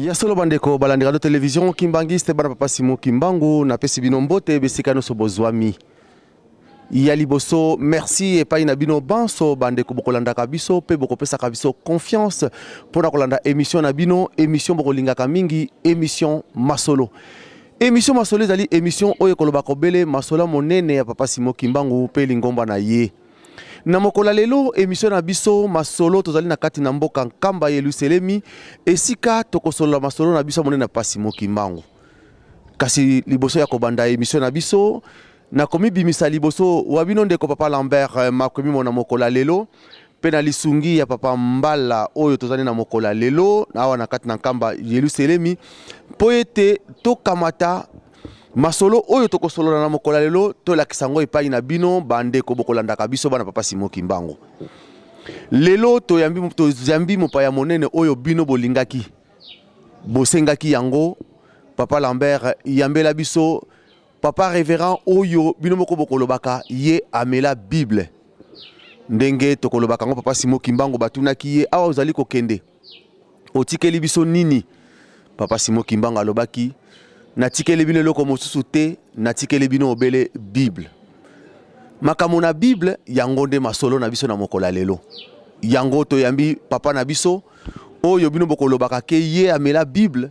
Ya solo, bandeko balandi radio télévision Kimbanguiste, bana papa Simon Kimbangu, napesi bino mbote besika nyonso bozwami. Ya liboso, merci epai na bino banso bandeko bokolandaka biso mpe bokopesaka biso confiance mpona kolanda émission na bino, émission bokolingaka mingi, émission Masolo. Émission Masolo ezali émission oyo ekolobaka obele masolo monene ya papa Simon Kimbangu mpe lingomba na ye. Na mokolo ya lelo, émission na biso Masolo, tozali na kati na mboka Nkamba, Yelusalemi, esika tokosolola masolo na biso monene ya papa Simon Kimbangu. Kasi liboso ya kobanda émission na biso, nakomibimisa liboso wa bino ndeko papa Lambert Makomi na mokolo ya lelo, mpe na lisungi ya papa Mbala oyo tozali na mokolo ya lelo awa na kati na Nkamba, Yelusalemi, mpo ete tokamata masolo oyo tokosolola na mokolo ya lelo, tolakisa yango epai na bino bandeko bokolandaka biso, bana papa Simon Kimbangu. Lelo toyambi, toyambi mopaya monene oyo bino bolingaki, bosengaki yango. Papa Lambert, yambela biso papa révérend oyo bino moko bokolobaka ye amela Bible. Ndenge tokolobaka yango, papa Simon Kimbangu batunaki ye: "Awa ozali kokende, otikeli biso nini?" Papa Simon Kimbangu alobaki: "Natikeli bino eloko mosusu te, natikeli bino obele Bible." Makambo na Bible yango nde masolo na biso na mokolo ya lelo. Yango toyambi papa na biso oyo bino bokolobaka ke ye amela Bible,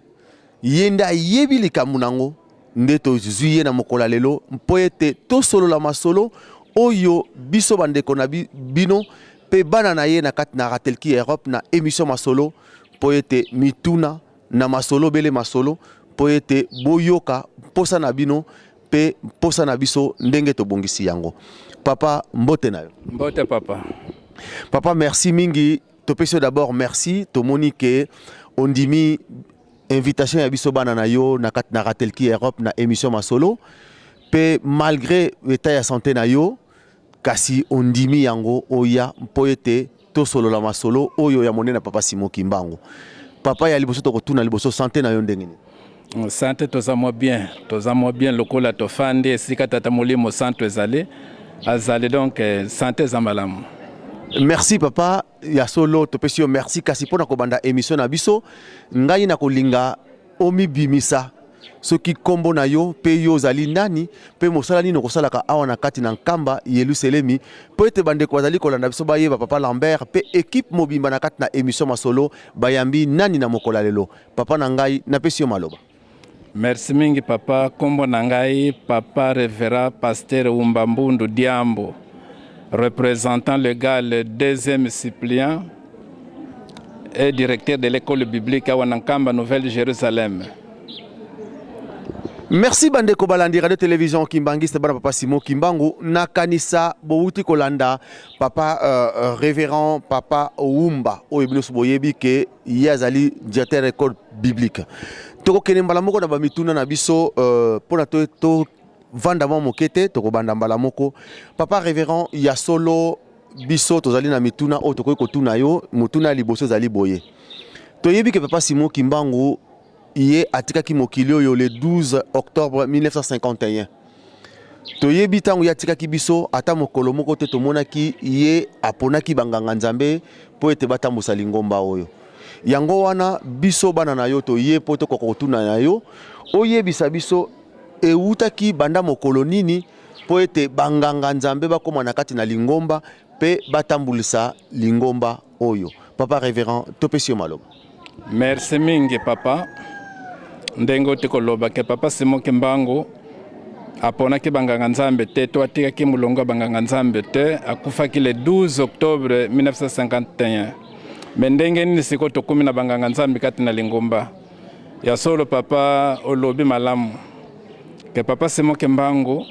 ye nde ayebi likambo nango. Nde tozwi ye na mokolo ya lelo mpo ete tosolola masolo oyo biso bandeko na bino mpe bana na ye na kati na Ratelki Europe na émission Masolo, mpo ete mituna na masolo bele masolo, mpo ete boyoka mposa na bino mpe mposa na biso ndenge tobongisi yango. Papa, mbote na yo. Mbote, papa. Papa, merci mingi. Topesi yo d'abord merci. Tomoni ke ondimi invitation ya biso bana na yo na kati na Ratelki Europe na émission Masolo, mpe malgré état ya santé na yo, kasi ondimi yango oya mpo ete tosolola masolo oyo ya monene papa Simon Kimbangu. Papa, ya liboso tokotuna liboso, santé na yo ndenge nini? Santé toza mwa bien, toza mwa bien lokola tofandi esika tata Molimo Santo ezali azali, donc santé eza malamu. Merci, papa. Ya solo, topesi yo merci. Kasi mpona kobanda émission na biso, ngai na kolinga omibimisa soki nkombo na yo mpe yo ozali nani mpe mosala nini okosalaka awa na kati na Nkamba, Yelusalemi, mpo ete bandeko bazali kolanda biso bayeba papa Lambert mpe équipe mobimba na kati na émission Masolo bayambi nani na mokolo ya lelo. Papa na ngai, napesi yo maloba. Merci mingi, papa. Nkombo na ngai papa révérend pasteur Umba Mbundu Diambo, représentant légal, deuxième suppléant et directeur de l'école biblique awa na Nkamba, Nouvelle Jérusalem. Merci, bandeko balandi radio télévision Kimbanguiste, bana papa Simon Kimbangu. Nakanisa bowuti kolanda papa révérend papa Wumba oyo bino so boyebi ke ye azali directeur école biblique. Tokokende mbala moko na bamituna na biso mpona to tovanda mwa moke te, tokobanda mbala moko. Papa révérend, ya solo, biso tozali na mituna oyo tokoki kotuna yo. Motuna ya liboso ezali boye: toyebi ke papa Simon Kimbangu ye atikaki mokili oyo le 12 octobre 1951. Toyebi ntango ye atikaki biso, ata mokolo moko te tomonaki ye aponaki banganga Nzambe mpo ete batambusa lingomba oyo. Yango wana biso bana na yo toye mpo tokoka kotuna na yo, oyebisa biso ewutaki banda mokolo nini mpo ete banganga Nzambe bakóma na kati na lingomba mpe batambulisa lingomba oyo. Papa révérend, topesi yo maloba. Merci mingi, papa. Ndenge oti koloba ke papa Simon Kimbangu aponaki banganga Nzambe te to atikaki molongo ya banganga Nzambe te, akufaki le 12 octobre 1951. Me ndenge nini sikoyo tokómi na banganga Nzambe kati na lingomba? Ya solo, papa, olobi malamu ke papa Simon Kimbangu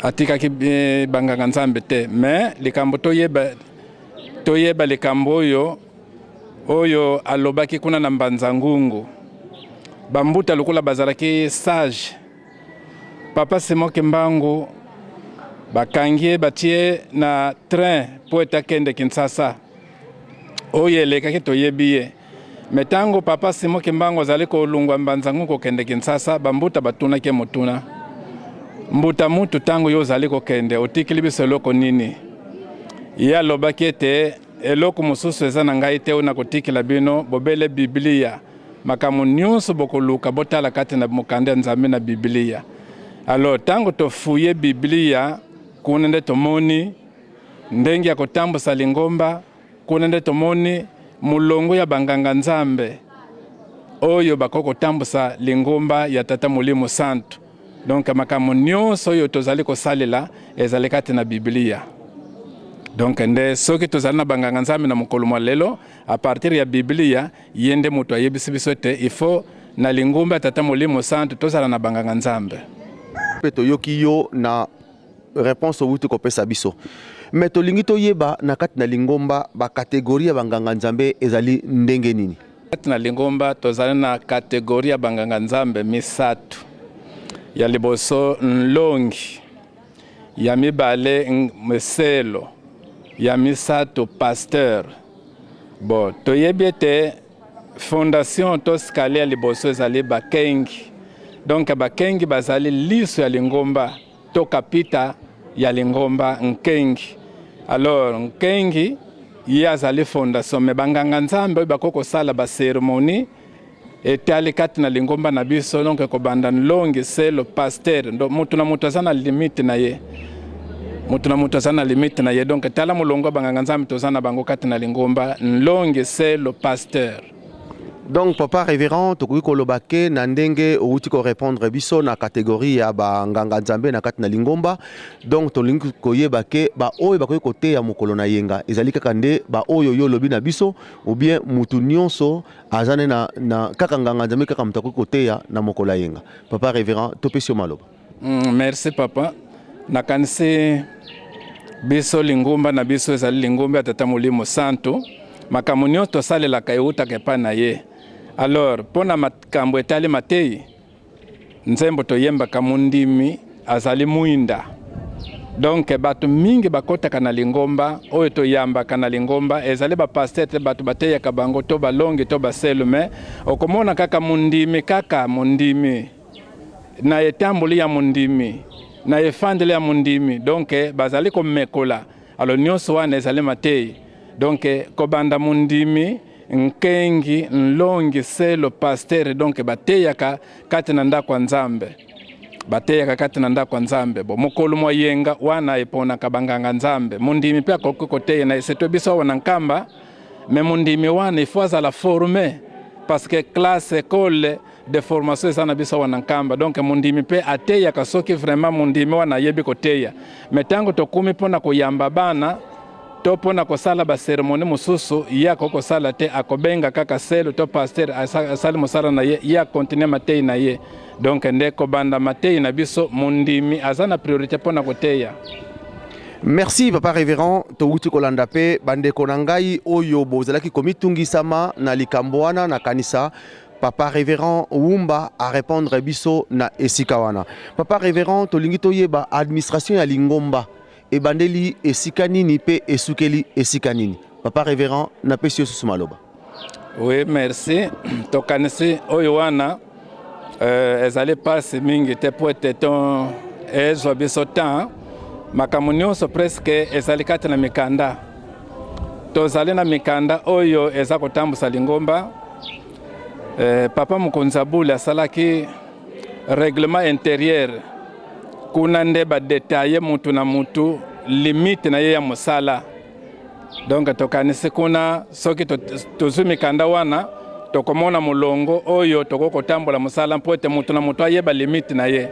atikaki banganga Nzambe te. Me likambo toyeba, toyeba likambo oyo alobaki kuna na Mbanza Ngungu, bambuta lokola bazalaki sage. Papa Simon Kimbangu bakangi ye, batie na train mpo ete akende Kinshasa. Oyo elekaki toyebi ye. Me ntango papa Simon Kimbangu azali kolungwa Mbanza Ngungu kokende Kinshasa, bambuta batunaki ye motuna: "Mbuta mutu, ntango yo ozali kokende, otikeli biso eloko nini?" Ye alobaki ete eloko mosusu eza na ngai te oyo nakotikela bino, bobele Biblia. Makambo nyonso bokoluka, botala kati na mokanda ya Nzambe na Biblia. Alors ntango tofuye Biblia, kuna nde tomoni ndenge ya kotambusa lingomba, kuna nde tomoni molongo ya banganga Nzambe oyo bakoki kotambusa lingomba ya Tata Molimo Santu. Donc makambo nyonso oyo tozali kosalela ezali kati na Biblia. Donc nde soki tozali na banganga Nzambe na mokolo mwa lelo, à partir ya Biblia, ye nde moto ayebisi biso ete il faut na lingomba ya Tata Molimo Santu tozala na banganga Nzambe. Mpe toyoki yo na réponse owuti kopesa biso, me tolingi toyeba na kati na lingomba bacatégorie ya banganga Nzambe ezali ndenge nini? Kati na lingomba tozali na catégorie ya banganga Nzambe misato. Ya liboso nlongi, ya mibale meselo, ya misato pasteur. Bon, toyebi ete fondation to escalier ya liboso ezali bakengi. Donc bakengi bazali liso ya lingomba to kapita ya lingomba nkengi. Alors nkengi ye azali fondation, me banganga Nzambe oyo bakoki kosala bacérémonie etali kati na lingomba na biso, donc kobanda nlongi, selo, pasteur. Donc mutu na mutu aza na limite na ye, mutu na mutu aza na limite na ye. Donc tala molongo ya banganga Nzambe toza na bango kati na lingomba: nlongi, selo, pasteur. Donc papa révérend, tokoki koloba ke na ndenge outi korépondre biso na catégorie ya banganga Nzambe na kati na lingomba, donc tolingi koyeba ke baoyo bakoki koteya mokolo na yenga ezali kaka nde baoyo yo olobi na biso, ou bien mutu nyonso aza nde na kaka nganga Nzambe kaka moto akoki koteya na mokolo ya yenga? Papa révérend, topesi yo maloba. Merci papa. Nakanisi biso lingomba na biso ezali lingomba ya Tata Molimo Santu. Makambo nyonso tosalelaka eutaka epai na ye. Alors mpo na makambo etali matei, nzembo toyembaka, mondimi azali mwinda. Donc bato mingi bakɔtaka na lingomba, oyo toyambaka na lingomba ezali bapasteur te, bato bateyaka bango to balongi to baselu, me okomona kaka mondimi, kaka mondimi na etamboli ya mondimi, na efandeli ya mondimi. Donc bazali komekola. Alors nyonso wana ezali matei. Donc kobanda mondimi, nkengi, nlongi, selo, pasteur, donc bateyaka kati na ndako ya Nzambe, bateyaka kati na ndako ya Nzambe. Bo mokolo mwa yenga wana eponaka banganga Nzambe. Mondimi mpe akoki koteya na eseto biso awa na Nkamba, me mondimi wana il faut azala formé, parce que classe, école de formation eza na biso awa na Nkamba. Donc mondimi mpe ateyaka soki vraiment mondimi wana ayebi koteya. Me ntango tokumi mpona koyamba bana to mpona kosala bacérémonie mosusu, ye akoki kosala te, akobenga kaka selo to pasteur asali mosala na ye, ye akontinue matei na ye. Donc nde kobanda matei na biso, mondimi aza na priorité mpona koteya. Merci papa révérend. Towuti kolanda mpe bandeko na ngai oyo bozalaki komitungisama na likambo wana, nakanisa papa révérend Wumba arépondre biso na esika wana. Papa révérend, tolingi toyeba administration ya lingomba ebandeli esika nini mpe esukeli esika nini? Papa révérend, napesi yo susu maloba. Oui, merci. Tokanisi oyo wana ezali mpasi mingi te po ete to ezwa biso temps. Makambo nyonso presque ezali kati na mikanda. Tozali na mikanda oyo eza kotambusa lingomba. Papa mokonzi Abuli asalaki règlement intérieur, kuna nde badétailler mutu na mutu limite na ye ya mosala. Donc tokanisi kuna soki tozwi mikanda wana, tokomona molongo oyo tokoki kotambola mosala, mpo ete moto na moto ayeba limite na ye.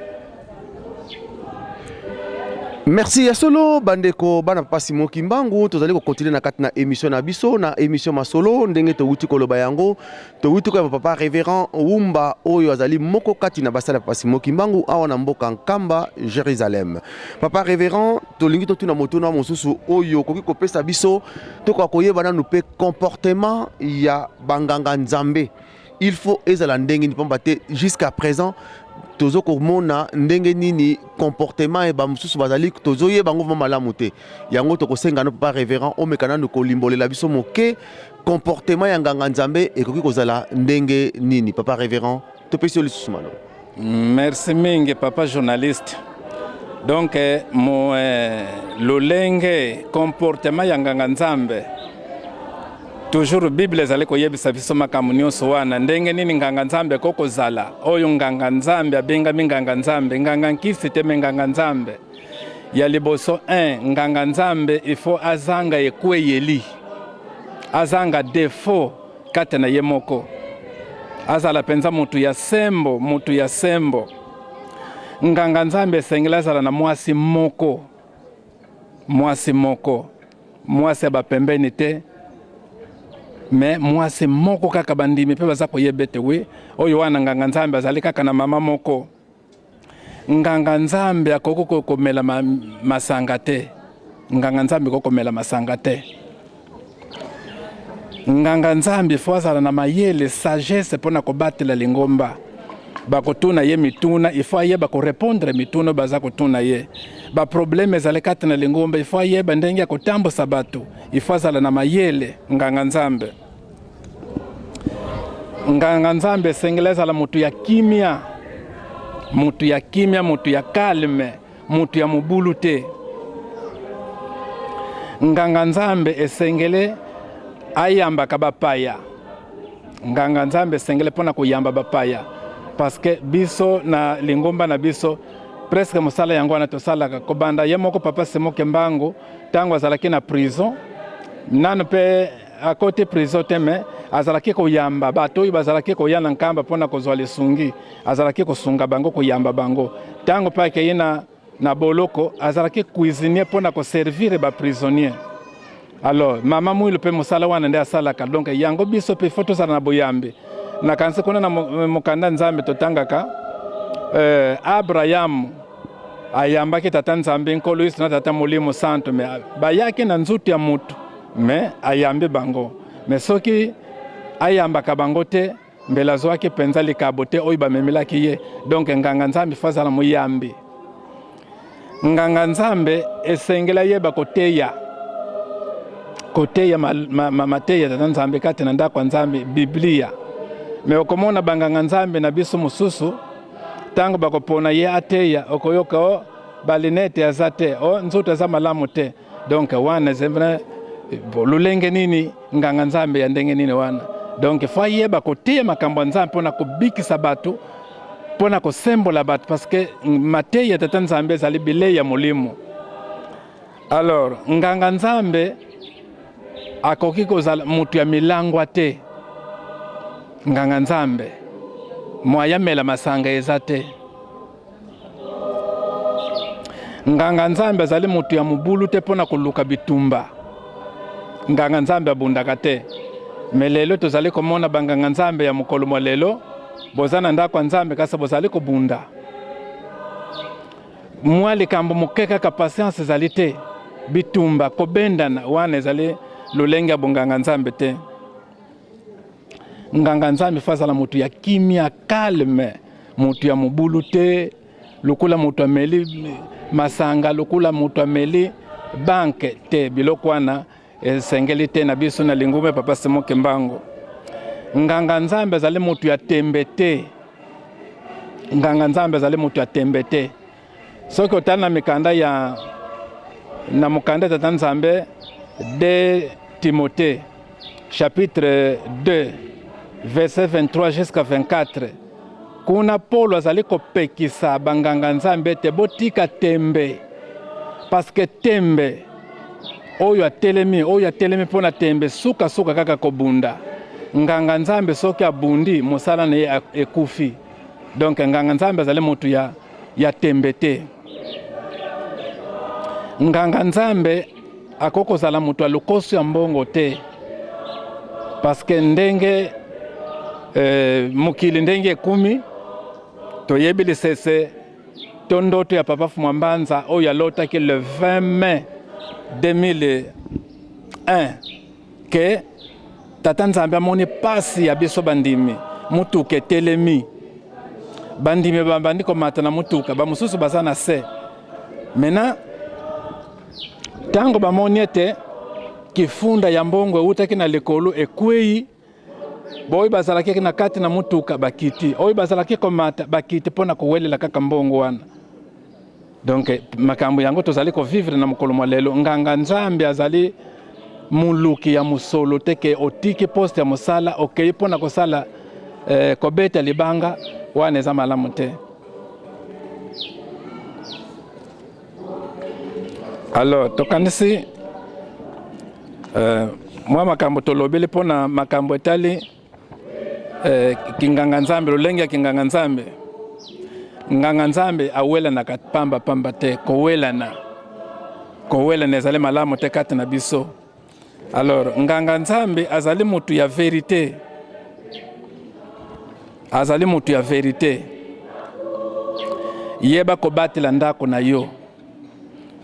Merci ya solo. Bandeko bana papa Simon Kimbangu, tozali kocontinuer na kati na émission na biso, na émission Masolo. Ndenge towuti koloba yango, towuti koyamba papa révérend Wumba oyo azali moko kati na basali ya papa Simon Kimbangu awa na mboka Nkamba, Jérusalem. Papa révérend, tolingi totuna motuna mosusu oyo okoki kopesa biso. Tokoka koyeba nanu mpe comportement ya banganga Nzambe il faut ezala ndenge nini? Pamba te jusqu'à présent tozo komona ndenge nini comportement ya bamosusu bazali, tozoyeba yango vraiment malamu te. Yango tokosenga no papa révérend omeka nanu kolimbolela biso moke comportement ya nganga Nzambe ekoki kozala ndenge nini. Papa révérend, topesi yo lisusu maloba. Merci mingi papa journaliste. Donc mo lolenge comportement ya nganga Nzambe Toujours Bible ezali koyebisa biso makambo nyonso wana, ndenge nini nganga Nzambe akoki kozala oyo nganga Nzambe abengami nganga Nzambe, nganga nkisi te me nganga Nzambe. Ya liboso 1, nganga Nzambe il faut azanga ekweyeli, azanga defaut kati na ye moko, azala mpenza motu ya sembo, motu ya sembo. Nganga Nzambe esengeli azala na mwasi moko, mwasi moko, mwasi ya bapembeni te, me mwasi moko kaka. Bandimi mpe baza koyeba ete wi oyo wana nganga Nzambe azali kaka na mama moko. Nganga Nzambe akoki komela masanga te. Nganga Nzambe akoki komela masanga te. Nganga Nzambe fo azala na mayele, sagesse, mpona kobatela lingomba. Bakotuna ye mituna, il faut ayeba korépondre mituna oyo baza kotuna ye. Baproblème ezali kati na lingomba, il faut ayeba ndenge ya kotambusa bato, il faut azala na mayele. Nganga Nzambe, nganga Nzambe esengeli azala motu ya kimia, motu ya kimia, motu ya calme, motu ya mobulu te. Nganga Nzambe esengeli ayambaka bapaya. Nganga Nzambe esengeli mpona koyamba bapaya, parce que biso na lingomba na biso, presque mosala yango wana tosalaka. Kobanda ye moko Papa Simon Kimbangu, ntango azalaki na prison, nano mpe akoti prison te, me azalaki koyamba bato oyo bazalaki koya na Nkamba mpona kozwa lisungi. Azalaki kosunga bango, koyamba bango. Ntango mpe akei na boloko, azalaki cuisinier mpona koservir baprisonnier. Alors mama Mwilu mpe mosala wana nde asalaka. Donc yango biso mpe fo tozala na boyambi. Nakanisi kuna na mokanda Nzambe totangaka, Abrahamu ayambaki Tata Nzambe, Nkolo Yesu na Tata Molimo Santo, me bayaki na nzutu ya motu, me ayambi bango. Me soki ayambaka bango te, mbele azwaki mpenza likabo te oyo bamemelaki ye. Donc nganga Nzambe fo azala moyambi. Nganga Nzambe esengeli ayeba koteya, koteya mateya Tata Nzambe kati na ndako ya Nzambe, Biblia. Me okomona banganga Nzambe na biso mosusu, ntango bakopona ye ateya, okoyoka o balinete aza te, o nzoto aza malamu te. Donc wana c'est vrai, lolenge nini, nganga Nzambe ya ndenge nini wana? Donc fo ayeba koteya makambo ya Nzambe mpona kobikisa bato, mpona kosembola bato, parce que mateya ya Tata Nzambe ezali bilei ya molimo. Alors nganga Nzambe akoki kozala moto ya milangwa te. Nganga Nzambe moya amela masanga eza te. Nganga Nzambe azali moto ya mobulu te mpona koluka bitumba. Nganga Nzambe abundaka te. Me lelo tozali komona banganga Nzambe ya mokolo mwa lelo, boza na ndako ya Nzambe kasi bozali kobunda. Mwa likambo moke kaka, patience ezali te, bitumba, kobendana. Wana ezali lolenge ya bonganga Nzambe te. Nganga Nzambe fo azala moto ya kimia, calme, moto ya mobulu te, lokola moto ameli masanga, lokola moto ameli banke te. Biloko wana esengeli te na biso na lingomba ya Papa Simon Kimbangu. Nganga Nzambe azali moto ya tembe te. Nganga Nzambe azali moto ya tembe te. Soki otali na mikanda ya na mokanda Tata Nzambe, 2 Timothée chapitre 2 verset 23 jusqu'à 24, kuna Polo azali kopekisa banganga Nzambe ete botika tembe, parce que tembe, oyo atelemi, oyo atelemi mpo na tembe, sukasuka kaka kobunda. Nganga Nzambe soki abundi, mosala na ye ekufi. Donc nganga Nzambe azali moto ya tembe te. Nganga Nzambe akoki kozala moto ya lokoso ya mbongo te, parce que ndenge mokili ndenge ekumi, toyebi lisese to ndoto ya Papa Fumwa Mbanza oyo alotaki le 20 mai 2001 ke Tata Nzambe amoni pasi ya biso bandimi. Mutuka etelemi, bandimi babandi komata na mutuka, bamosusu baza na se. Maintenant, ntango bamoni ete kifunda ya mbongo eutaki na likolo ekwei, boyo bazalaki na kati na mutuka bakiti, oyo bazalaki komata bakiti mpona kowelela kaka mbongo wana. Donc makambo yango tozali kovivre na mokolo mwa lelo. Nganga Nzambe azali moluki ya mosolo te ke otiki poste ya mosala okei mpo na kosala eh, kobeta libanga wana eza malamu te. Alors tokanisi eh, mwa makambo tolobeli mpo na makambo etali eh, kinganga nzambe, lolenge ya kinganga nzambe. Nganga nzambe awelanaka pamba pamba te, kowelana kowelana ezali malamu te kati na biso. Alors nganga nzambe azali motu ya verite, azali motu ya verite. Yeba kobatela ndako na yo.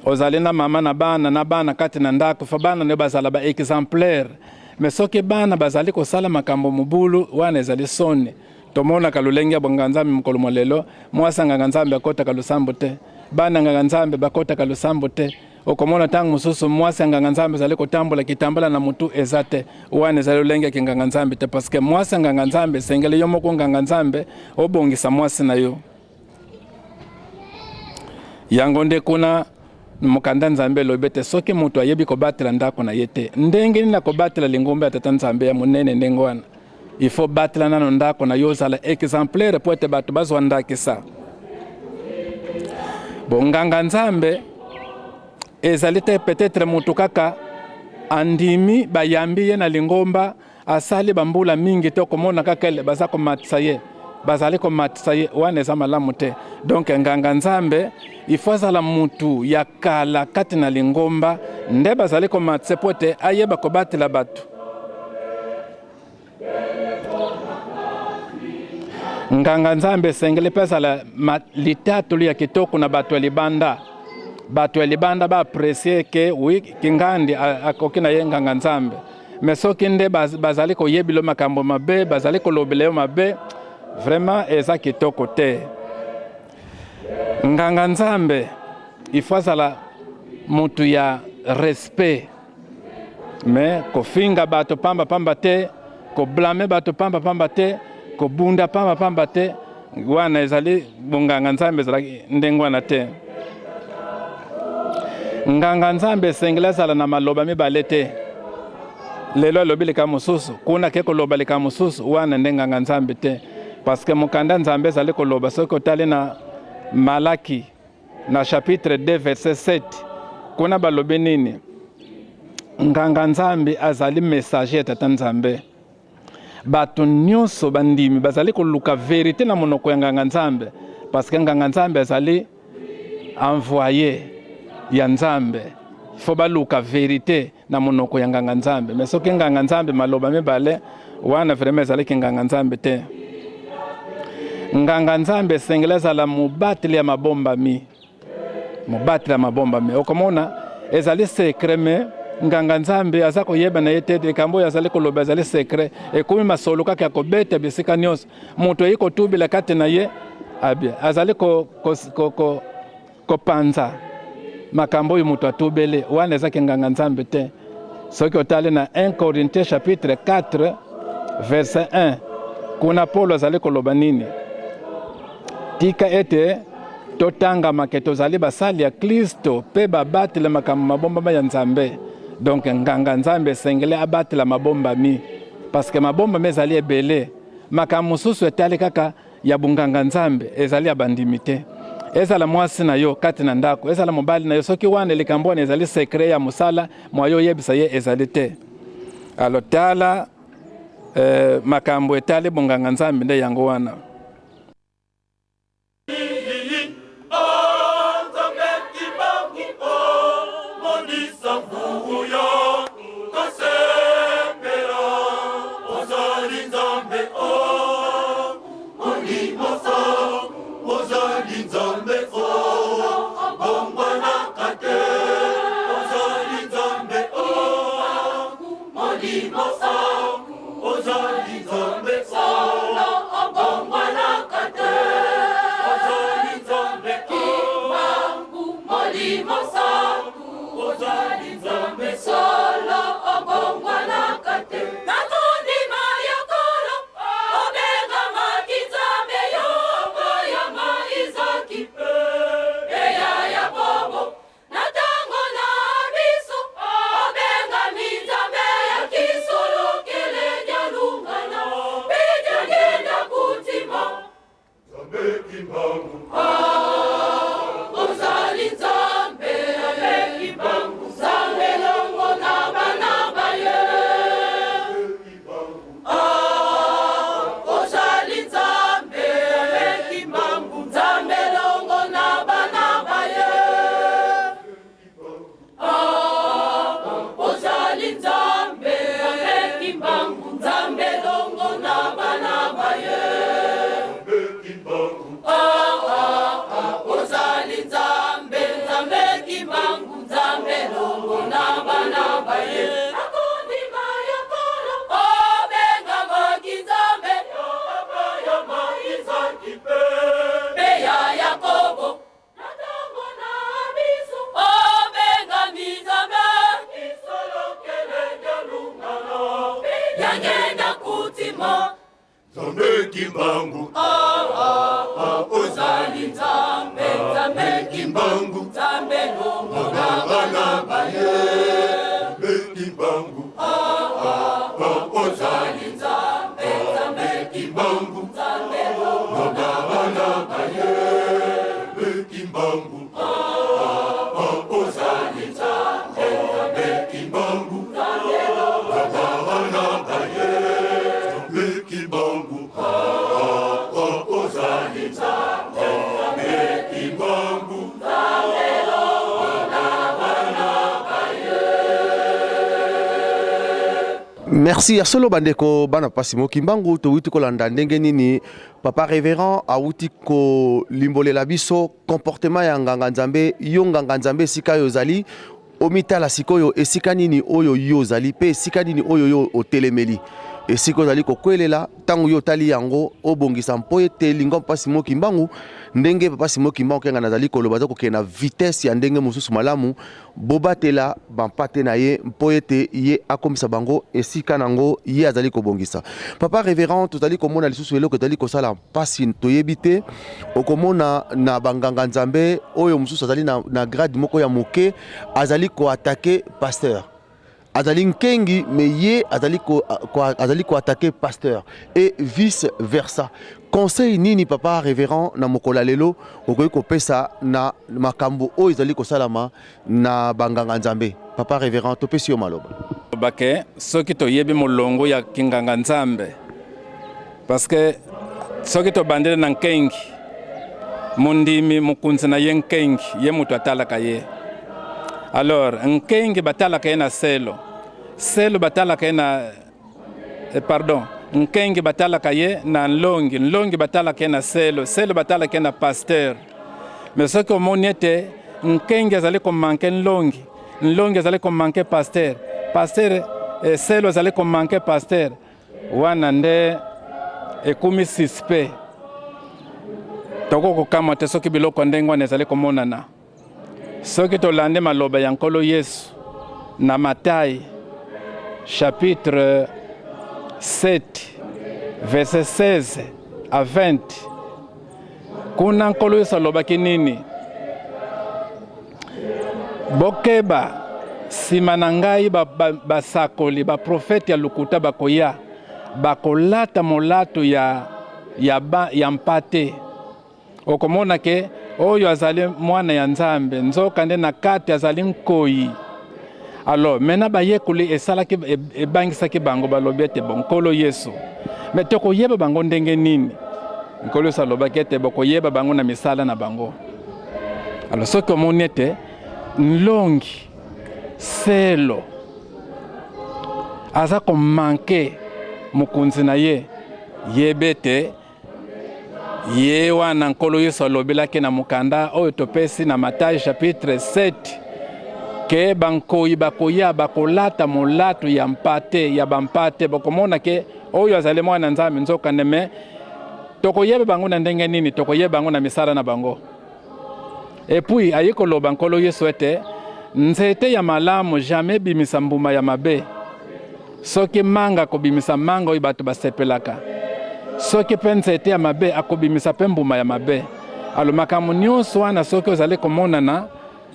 Ozali na mama na bana na bana kati na ndako, fa bana na yo bazala ba exemplaire. Me soki bana bazali kosala makambo mobulu, wana ezali soni. Tomonaka lolenge ya bonganga nzambe mokolo mwa lelo, mwasi ya nganga nzambe akotaka losambo te, bana ya nganga nzambe bakotaka losambo te. Okomona ntango mosusu mwasi ya nganga nzambe azali kotambola kitambala na motu eza te. Wana ezali lolenge ya kinganga nzambe te, parce que mwasi ya nganga nzambe esengeli yo moko nganga nzambe obongisa mwasi na yo. Yango nde kuna mokanda Nzambe elobi ete soki moto ayebi kobatela ndako na ye te, ndenge nini akobatela lingomba ya Tata Nzambe ya monene ndenge wana? Il faut batela nano ndako na yo, ozala exemplaire mpo ete bato bazwa ndakisa. Bonganga Nzambe ezali te peut-être moto kaka andimi bayambi ye na lingomba asali bambula mingi te, okomona kaka ele baza komatisa ye, bazali komatisa ye, wana eza malamu te. Donc nganga Nzambe il faut azala mutu ya kala kati na lingomba nde bazali komatisa mpo ete ayeba kobatela bato. Nganga Nzambe esengeli mpe azala litatoli ya kitoko na bato ya libanda. Bato ya libanda ba apprecier ke oui, Kingandi akoki na ye nganga Nzambe. Me soki nde bazali koyebilo makambo mabe, bazali kolobela yo mabe, vraiment eza kitoko te. Nganga Nzambe il faut azala mutu ya respect, me kofinga bato pamba pamba te, koblame bato pamba pamba te, kobunda pamba pamba te, wana ezali bonganga Nzambe ezalaki ndenge wana te. Nganga Nzambe esengeli azala na maloba mibale te. Lelo alobi likambo mosusu, kuna ke koloba likambo mosusu, wana nde nganga Nzambe te. Parce que mokanda Nzambe ezali koloba, soki otali na Malaki na chapitre 2 verset 7, kuna balobi nini? Nganga Nzambe azali messager ya Tata Nzambe. Bato nyonso bandimi bazali koluka verite na monoko ya nganga Nzambe, parce que nganga Nzambe azali envoyé ya Nzambe. Fo baluka verite na monoko ya nganga Nzambe. Mais soki nganga Nzambe maloba mibale wana vraiment ezalaki nganga Nzambe te. Nganga Nzambe esengeli azala mobateli ya mabombami, mobateli ya mabombami. Okomona ezali secret, mais nganga Nzambe aza koyeba na ye te likambo oyo azali koloba ezali secret. Ekomi masolo kaka ya kobeta bisika nyonso, moto ayi kotubela kati na ye abia azali kopanza makambo oyo moto atubeli, wana ezaki nganga Nzambe te. Soki otali na 1 Corinthiens chapitre 4 verset 1, kuna Paulo azali koloba nini? Tika ete totangama ke tozali basali ya Klisto mpe babatela makambo mabombama ya Nzambe. Donc nganga Nzambe esengeli abatela mabombami, parce que mabombami ezali ebele. Makambo mosusu etali kaka ya bonganga Nzambe ezali ya bandimi te. Ezala mwasi na yo kati na ndako, ezala mobali na yo, soki wana likambo wana ezali secret ya mosala mwa yo oyebisa ye ezali te. Alors tala makambo etali bonganga Nzambe nde yango wana. Kimbangu ah, ah, ah, ozali Nzambe, Nzambe Kimbangu, Nzambe longola bana ba ye. Nzambe Kimbangu ah, ah, ah, ozali Nzambe, Nzambe Kimbangu, Nzambe longola bana ba ye. Nzambe Kimbangu ah, ah, ozali Nzambe, Nzambe Kimbangu, Nzambe longola bana ba ye. Nzambe Kimbangu ah, ah, ozali Nzambe, Nzambe Kimbangu, Nzambe longola bana ba ye. Merci ya solo bandeko bana papa Simon Kimbangu, towuti kolanda ndenge nini papa révérend awuti kolimbolela biso comportement ya nganga nzambe. Yo nganga nzambe, esika oyo ozali, omitala sikoyo esika nini oyo yo ozali mpe esika nini oyo yo otelemeli, esika ozali kokwelela. Ntango yo otali yango, obongisa mpo ete lingomba papa Simon Kimbangu, ndenge papa Simon Kimbangu kenga nazali koloba, aza kokende na vitesse ya ndenge mosusu malamu. Bobatela bampate na ye mpo ete ye akomisa bango esika nango ye azali kobongisa. Papa révérend, tozali komona lisusu eloko ezali kosala mpasi, toyebi te. Okomona na banganga nzambe oyo mosusu azali na grade moko ya moke, azali koattaquer pasteur. Azali nkengi, mais ye azali koattaquer pasteur et vice versa. Conseil nini, papa révérend, na mokolo ya lelo okoki kopesa na makambo oyo ezali kosalama na banganga nzambe? Papa révérend, topesi yo maloba. Bake soki toyebi molongo ya kinganga nzambe, parce que soki tobandeli na nkengi, mondimi mokonzi na ye nkengi, ye moto atalaka ye. Alors nkengi batalaka ye na selo, selo batalaka ye na pardon, nkengi batalaka ye na nlongi, nlongi batalaka ye na selo, selo batalaka ye na pasteur. Mais soki omoni ete nkengi azali komanquer nlongi, nlongi azali komanquer pasteur, pasteur selo azali komanquer pasteur, wana nde ekomi suspect. Tokoki kokamwa te soki biloko ndenge wana ezali komonana. Soki tolandi maloba ya Nkolo Yesu na Matai chapitre 7 verset 16 à 20, kuna Nkolo Yesu alobaki nini? Bokeba, nsima na ngai basakoli, baprofete ya lokuta bakoya, bakolata molato ya mpate. Okomona ke oyo azali mwana ya Nzambe, nzoka nde na kati azali nkoi. Alors maintenant bayekoli esalaki, ebangisaki bango. Balobi ete: "Bon, Nkolo Yesu, mais tokoyeba bango ndenge nini?" Nkolo Yesu alobaki ete bokoyeba bango na misala na bango. Alors soki omoni ete nlongi, selo aza komanquer mokonzi na ye, yeba ete ye wana Nkolo Yesu alobelaki na mokanda oyo topesi na Matai chapitre 7 ke bankoyi bakoya, bakolata molato ya mpate, ya bampate. Bokomona ke oyo azali mwana Nzambe, nzokande. Mais tokoyeba bango na ndenge nini? Tokoyeba bango na misala na bango. Et puis aye koloba Nkolo Yesu ete nzete ya malamu jamais ebimisa mbuma ya mabe. Soki manga, akobimisa manga oyo bato basepelaka. Soki mpe nzete ya mabe, akobimisa mpe mbuma ya mabe. Alors makambo nyonso wana, soki ozali komonana,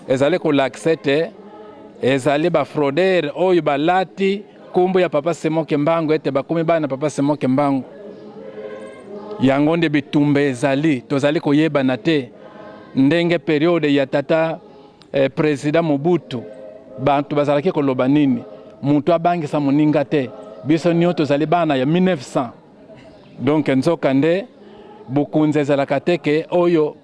ezali kolakisa ete ezali bafraudeurs oyo balati nkombo ya papa Simon Kimbangu, ete bakomi bana papa Simon Kimbangu. Yango nde bitumba ezali, tozali koyebana te. Ndenge période ya tata président Mobutu, bantu bazalaki koloba nini? Moto abangisa moninga te, biso nyonso tozali bana ya 1900. Donc nzoka nde bokonzi ezalaka te ke oyo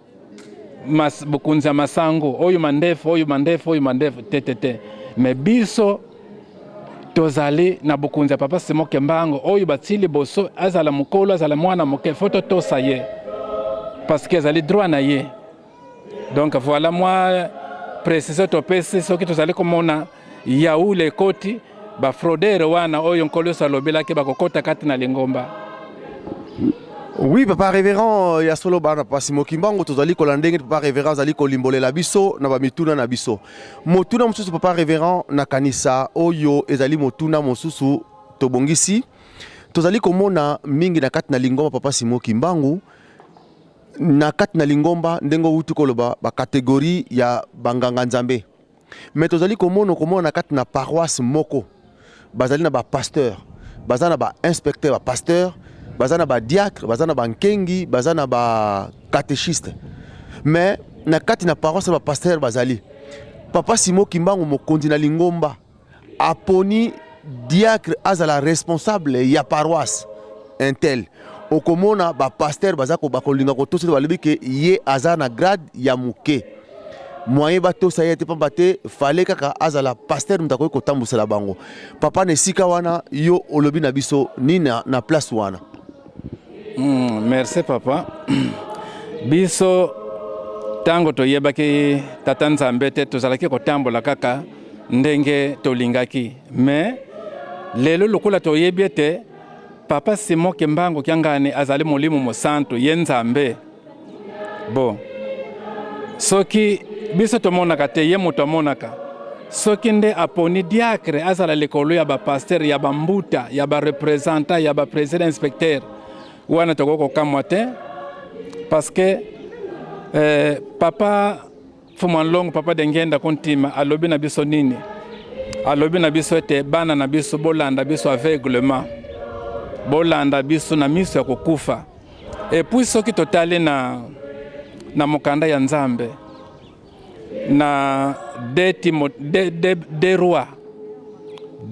bokonzi ya masango, oyo mandefu, oyo mandefu, oyo mandefu, te, te, te. Mais biso tozali na bokonzi ya papa Simon Kimbangu oyo batii liboso. Azala mokolo, azala mwana moke, faut totosa ye parce que ezali droit na ye. Donc voilà mwa précision topesi. Soki tozali komona yaule ekoti, bafraudeurs wana oyo Nkolo Yesu alobelaki bakokɔta kati na lingomba. Oui, papa révérend, ya solo bana papa Simon Kimbangu, tozali kolanda ndenge papa révérend azali kolimbolela biso na bamituna na biso. Motuna mosusu, papa révérend, nakanisa oyo ezali motuna mosusu tobongisi. Tozali komona mingi na kati na lingomba Papa Simon Kimbangu, na kati na lingomba ndenge owuti koloba ba catégorie ya banganga nzambe, mais tozali komona komona na kati na paroisse moko bazali na ba pasteur, baza na ba inspecteur, ba pasteur baza na ba diacre, baza na bankengi, baza na ba catéchiste. Mais na kati na paroisse ba pasteur bazali, Papa Simon Kimbangu, mokonzi na lingomba, aponi diacre azala responsable ya paroisse intel. Okomona bapasteur baza bakolinga kotosa te. Balobi ke ye aza na grade ya moke, moyen batosa ye te, pamba te fale kaka azala pasteur moto akoki kotambusela bango. Papa, na esika wana yo olobi na biso nini na place wana? Merci papa. Biso ntango toyebaki tata Nzambe te, tozalaki kotambola kaka ndenge tolingaki. Mais lelo lokola toyebi ete Papa Simon Kimbangu Kiangani azali Molimo Mosantu, ye Nzambe, bon, soki biso tomonaka te, ye moto amonaka. Soki nde aponi diacre azala likolo ya bapasteur, ya bambuta, ya bareprésentant, ya baprésident, inspecteur wana, tokoki kokamwa te, parce que papa Mfumu Nlongo, papa Dengenda Kuntima, alobi na biso nini? Alobi na biso ete bana na biso bolanda biso aveuglement, bolanda biso na miso ya kokufa. Et puis soki totali na mokanda ya Nzambe na 2 Rois,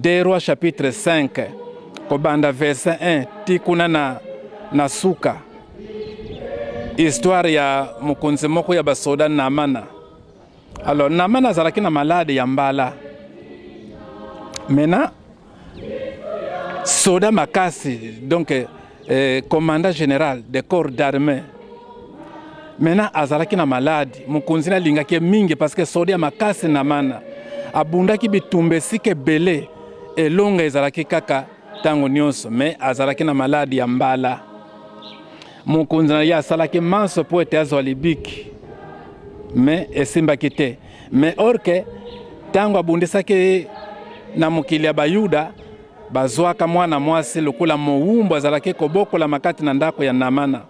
2 Rois chapitre 5, kobanda verset 1 ti kuna na suka, histoire ya mokonzi moko ya basoda, Namana. Alors Namana azalaki na malade ya mbala. Maintenant soda makasi, donc commandant général de corps d'armée, maintenant azalaki na maladi. Mokonzi alingaki ye mingi parce que soda ya makasi Namana abundaki bitumba esika ebele, elonga ezalaki kaka ntango nyonso. Mais azalaki na maladi ya mbala. Mokonzi na ye asalaki manso mpo ete azwa libiki, mais esimbaki te. Mais or que ntango abundisaki na mokili ya Bayuda, bazwaka mwana mwasi lokola mowumbu, azalaki kobokolama kati na ndako ya Namana.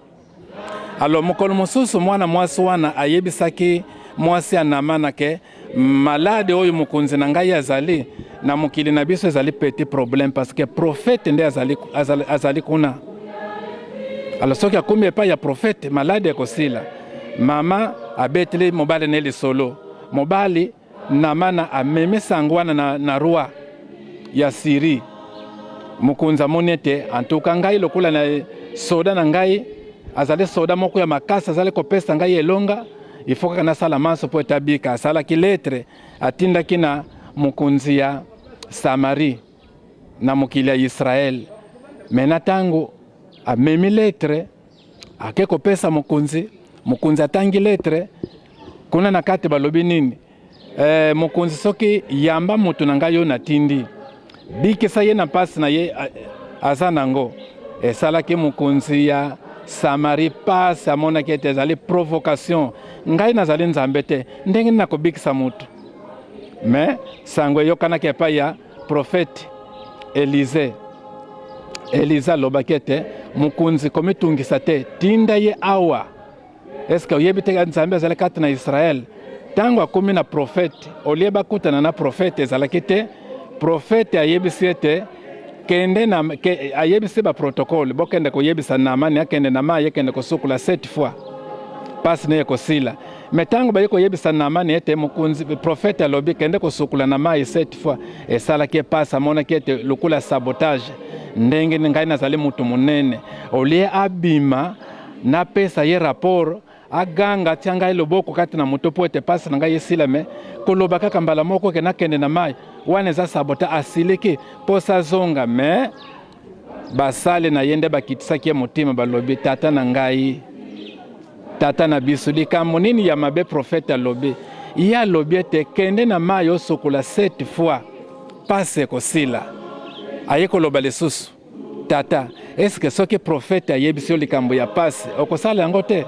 Alors mokolo mosusu mwana mwasi wana ayebisaki mwasi ya Namana ke malade oyo mokonzi na ngai azali na mokili na biso ezali petit problème, parce que prophète nde azali kuna. Alors soki akomi epai ya prophète, malade ekosila. Mama abeteli mobali ne lisolo. Mobali Namana amemi sango wana na roi ya Syrie. Mokonzi amoni ete antuka ngai lokola na soda na ngai azali soda moko ya makasi, azali kopesa ngai elonga, il faut kaka nasala manso mpo ete abika. Asalaki lettre, atindaki na mokonzi ya Samarie na mokili ya Israele. Mais na ntango amemi lettre, ake kopesa mokonzi, mokonzi atangi lettre. Kuna na kati balobi nini? Mokonzi, soki yamba moto na ngai oyo natindi, bikisa ye na mpasi na ye aza nango. Esalaki mokonzi ya Samarie pasi. Amonaki ete ezali provocation. Ngai nazali Nzambe te, ndenge nini nakobikisa motu? Mais sango eyokanaki epai ya prophète Élisée. Élisée alobaki ete mokonzi, komitungisa te, tinda ye awa. Eske oyebi te Nzambe azali kati na Israele? Ntango akomi na prophète, olie bakutana na prophète ezalaki te. Prophète ayebisi ete kende na ayebisi baprotocole, bokende koyebisa Namani akende na mai, ekende kosukola sept fois, mpasi na ye ekosila. Mais ntango baye koyebisa Namani ete mokonzi, prophète alobi kende kosukola na mai sept fois, esalaki epasi. Amonaki ete lokola sabotage, ndenge ngai nazali moto monene, olie abima napesa ye rapport, aganga, atia ngai loboko kati na moto mpo ete pasi na ngai esila. Mais koloba kaka mbala moko ke nakende na mai wana eza sabotage. Asiliki mposa azonga, mais basali na ye nde bakitisaki ye motema. Balobi: "Tata na ngai, tata na biso, likambo nini ya mabe prophète alobi? Ye alobi ete kende na mai osokola sept fois, pasi ekosila." Aye koloba lisusu: "Tata, eske soki prophète ayebisi yo likambo ya pasi, okosala yango te?"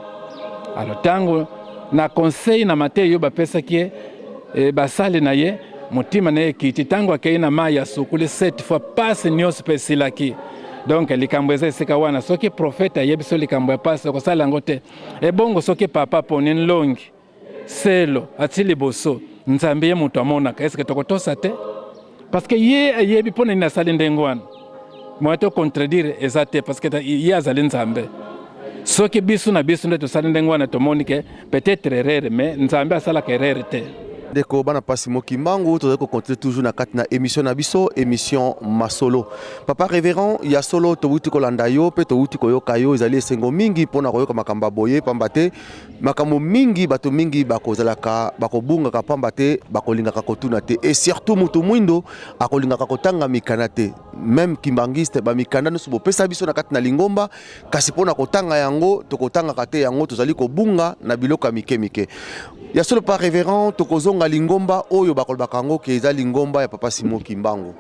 Alors ntango na conseil na mateya oyo bapesaki ye basali na ye, motema na ye ekiti. Ntango akei na mai, asukuli sept fois, pasi nyonso mpe esilaki. Donc likambo eza esika wana, soki prophète ayebi so likambo ya pasi okosala yango te. Ebongo soki papa aponi nlongi selo ati liboso, Nzambe ye moto amonaka, eske tokotosa te? Parce que ye ayebi mpo na nini asali ndenge wana. Moyen to contredire eza te, parce que ye azali Nzambe. Soki biso na biso nde tosali ndenge wana, tomoni ke peut-être erreur, mais Nzambe asalaka erreur te. Ndeko bana pasi Mokimbangu, tozali kocontinue toujours na kati na émission na biso, émission Masolo. Papa révérend, ya solo towuti kolanda yo mpe towuti koyoka yo. Ezali esengo mingi mpona koyoka makambo ya boye, pamba te makambo mingi, bato mingi bakozalaka bakobungaka, pamba te bakolingaka kotuna te, et surtout moto mwindo akolingaka kotanga mikanda te. Même kimbangiste, bamikanda nyonso bopesa biso na kati na lingomba, kasi mpona kotanga yango tokotangaka te. Yango tozali kobunga na biloko ya mike mike. Ya solo, papa révérend, tokozonga lingomba oyo bakolobaka yango ke eza lingomba ya papa Simon Kimbangu.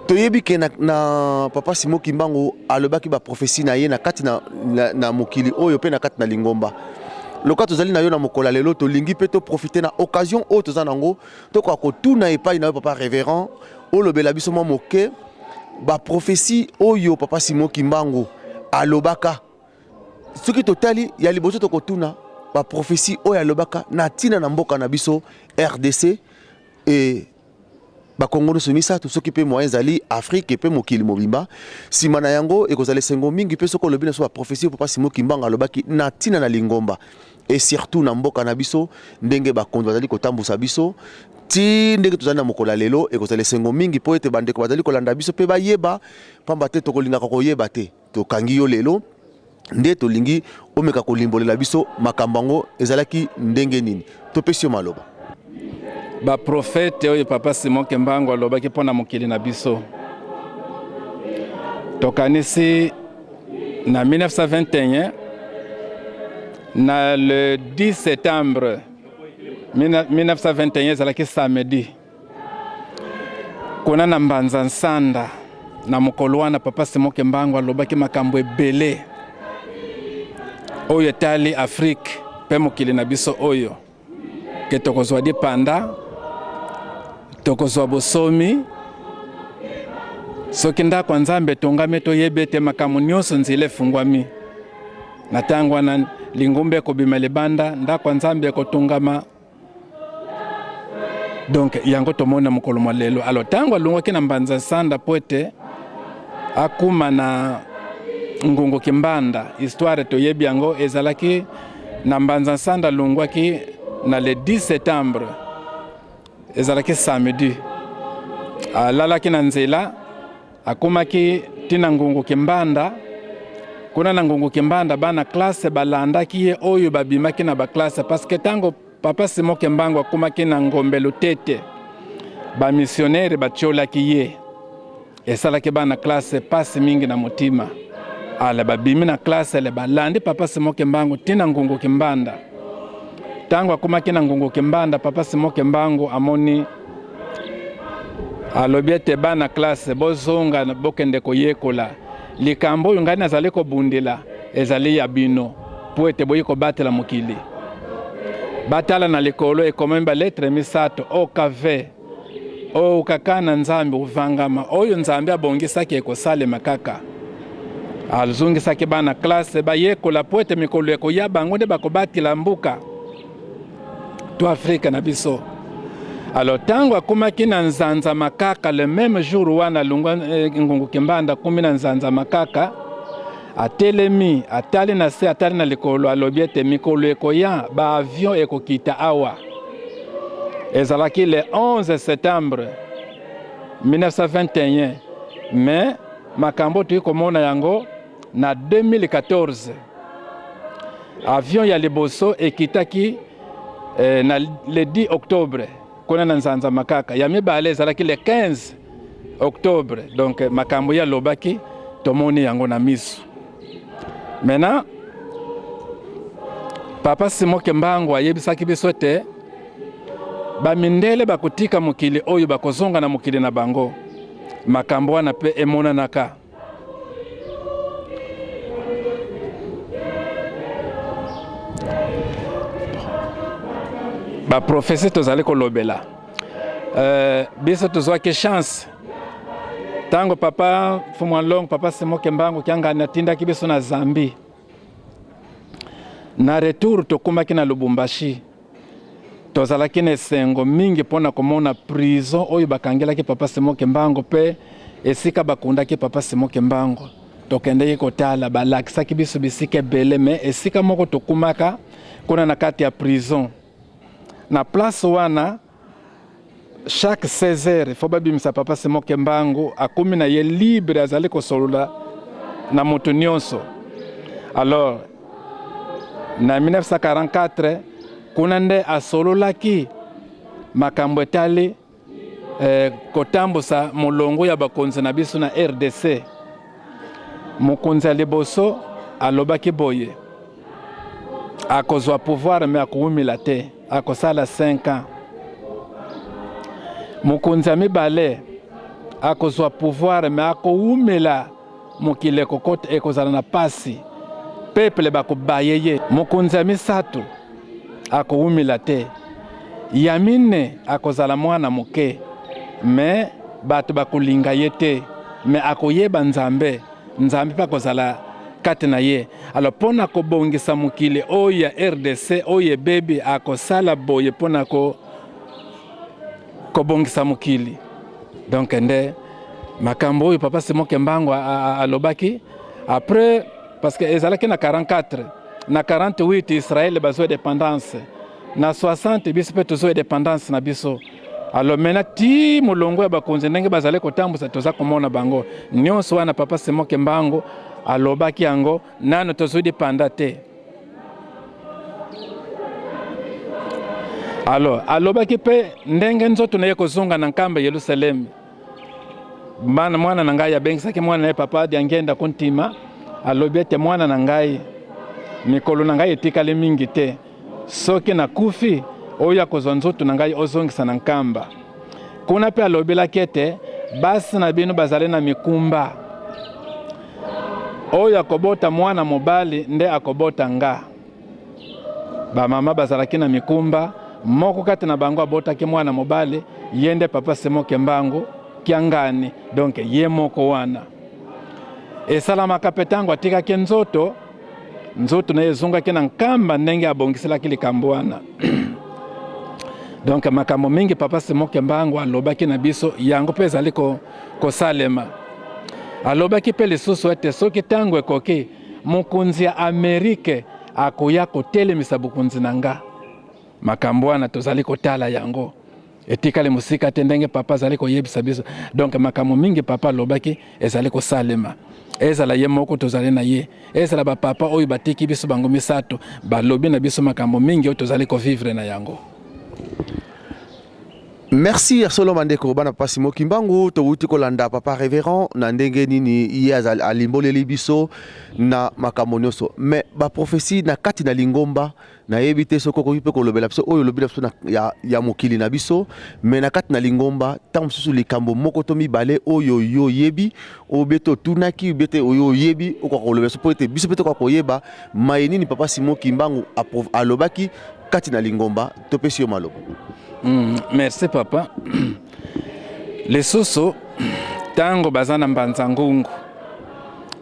Toyebi ke na papa Simon Kimbangu alobaki baprophétie na ye na kati na mokili oyo mpe na kati na lingomba. Loka tozali na yo na mokolo ya lelo, tolingi mpe toprofite na occasion oyo toza nango, tokoka kotuna epai na yo, papa révérend, olobela biso mwa moke baprophétie oyo papa Simon Kimbangu alobaka. Soki totali ya liboso, tokotuna baprophétie oyo alobaka na ntina na mboka na biso RDC e bakongo nyonso misato, soki mpe moyen ezali, Afrique mpe mokili mobimba. Nsima na yango, ekozala esengo mingi mpe soki olobi na biso baprophétie papa Simon Kimbangu alobaki na ntina na lingomba et surtout na mboka na biso, ndenge bakonzi bazali kotambusa biso ti ndenge tozali na mokolo ya lelo. Ekozala esengo mingi mpo ete bandeko bazali kolanda biso mpe bayeba, pamba te tokolingaka koyeba te. Tokangi yo lelo nde tolingi omeka kolimbolela biso makambo yango ezalaki ndenge nini. Topesi yo maloba. Baprofete oyo papa Simon Kimbangu alobaki mpo na mokili na biso, tokanisi na 1921, na le 10 septembre 1921, ezalaki samedi, kuna na Mbanza Nsanda. Na mokolo wana, papa Simon Kimbangu alobaki makambo ebele oyo etali Afrique mpe mokili na biso oyo, ke tokozwa dipanda, tokozwa bosomi soki ndako ya Nzambe etongami. Toyebi ete makambo nyonso nzela efungwami na ntango wana, lingomba ekobima libanda, ndako ya Nzambe ekotongama. Donc yango tomoni na mokolo mwa lelo. Alors, ntango alongwaki na Mbanza Sanda po ete akuma na Ngungu Kimbanda, histoire toyebi yango, ezalaki na Mbanza Nsanda. Alongwaki na le 10 septembre, ezalaki samedi, alalaki na nzela, akomaki ntina Ngungu Kimbanda. Kuna na Ngungu Kimbanda, bana classe balandaki ye oyo babimaki na baclasse, parce que ntango papa Simon Kimbangu akomaki na Ngombe Lutete, bamissionnaire batiolaki ye, esalaki bana classe pasi mingi na motima. Ale babimi na classe, ale balandi papa Simon Kimbangu ntina Ngungu Kimbanda. Ntango akomaki na Ngungu Kimbanda, papa Simon Kimbangu amoni, alobi ete: "Bana classe, bozonga, bokende koyekola. Likambo oyo ngai nazali kobundela ezali ya bino, mpo ete boyi kobatela mokili." Batala na likolo, ekomami balettre misato, OKV, oyo kaka na Nzambe ovangama, oyo Nzambe abongisaki ekosalema kaka. Azongisaki bana classe bayekola, po ete mikolo ekoya bango nde bakobatela mbuka to Afrika na biso. Alors, ntango akomaki na Nzanza Makaka, le même jour wana alongwa Ngungu Kimbanda, akomi na Nzanza Makaka, atelemi, atali na se, atali na likolo, alobi ete mikolo ekoya baavion ekokita awa. Ezalaki le 11 septembre 1921, mais makambo toyi komona yango na 2014. Avion ya liboso ekitaki na le 10 octobre kuna na Nzanza Makaka, ya mibale ezalaki le 15 octobre. Donc makambo ye alobaki, tomoni yango na miso. Maintenant, papa Simon Kimbangu ayebisaki biso ete bamindele bakotika mokili oyo, bakozonga na mokili na bango. Makambo wana mpe emonanaka. Baprophétie tozali kolobela, biso tozwaki chance. Ntango papa Mfumu Longo, papa Simon Kimbangu Kiangani atindaki biso na Zambie, na retour tokomaki na Lubumbashi. Tozalaki na esengo mingi mpo na komona prison oyo bakangelaki papa Simon Kimbangu mpe esika bakundaki papa Simon Kimbangu. Tokendeki kotala, balakisaki biso bisika ebele, me esika moko tokumaka kuna na kati ya prison, na place wana chaque 16 heures fo babimisa papa Simon Kimbangu, akomi na ye libre, azali kosolola na moto nyonso. Alors na 1944 kuna nde asololaki makambo etali kotambusa molongo ya bakonzi na biso na RDC. Mokonzi ya liboso alobaki boye: akozwa pouvoir me akowumila te, akosala 5 ans. Mokonzi ya mibale akozwa pouvoir me akowumela, mokili ekokota, ekozala na pasi, peuple bakobaye ye. Mokonzi ya misato akowumela te. Ya mine akozala mwana moke, me bato bakolinga ye te, me akoyeba Nzambe, Nzambe mpe akozala kati na ye. Alors mpo na kobongisa mokili oyo ya RDC oyo ebebi, akosala boye mpo na kobongisa mokili. Donc nde makambo oyo papa Simon Kimbangu alobaki après, parce que ezalaki na 44, na 48 Israël bazwa indépendance, na 60 biso mpe tozwa indépendance na biso. Alors maintenant ti molongo ya bakonzi ndenge bazali kotambusa, toza komona bango nyonso wana. Papa Simon Kimbangu alobaki yango, nano tozwi dipanda te. Alors alobaki mpe ndenge nzoto na ye kozonga na Nkamba Yerusalemi. Bana, mwana na ngai, abengisaki mwana na ye papa Diangenda Kuntima, alobi ete: "Mwana na ngai, mikolo na ngai etikali mingi te. Soki nakufi, oyo akozwa nzoto na ngai, ozongisa na Nkamba kuna." Mpe alobelaki ete basi na bino bazali na mikumba, oyo akobota mwana mobali nde akobota nga. Bamama bazalaki na mikumba, moko kati na bango abotaki mwana mobali, ye nde papa Simon Kimbangu Kiangani. Donc ye moko wana esalamaka mpe ntango atikaki nzoto, nzoto na ye ezongaki na Nkamba ndenge abongiselaki likambo wana. Donc makambo mingi papa Simon Kimbangu alobaki na biso, yango mpe ezali kosalema. Alobaki mpe lisusu ete soki ntango ekoki, mokonzi ya Amerike akoya kotelemisa bokonzi na nga. Makambo wana tozali kotala yango, etikali mosika te ndenge papa azali koyebisa biso. Donc makambo mingi papa alobaki ezali kosalema. Ezala ye moko tozali na ye, ezala bapapa oyo batiki biso, bango misato balobi na biso makambo mingi oyo tozali kovivre na yango. Merci ya solo, bandeko bana papa Simon Kimbangu. Towuti kolanda papa révérend na ndenge nini ye alimboleli biso na makambo nyonso. Mais baprophétie na kati na lingomba, nayebi te soki okoki mpe kolobela biso oyo olobi na biso ya mokili na biso. Mais na kati na lingomba, ntango mosusu likambo moko to mibale oyo yo oyebi, oyo te otunaki obe te, oyo oyebi, okoka kolobela biso mpo ete biso mpe tokoka koyeba maye nini papa Simon Kimbangu alobaki kati na lingomba. Topesi yo maloba. Merci papa. Lisusu ntango baza na Mbanza Ngungu,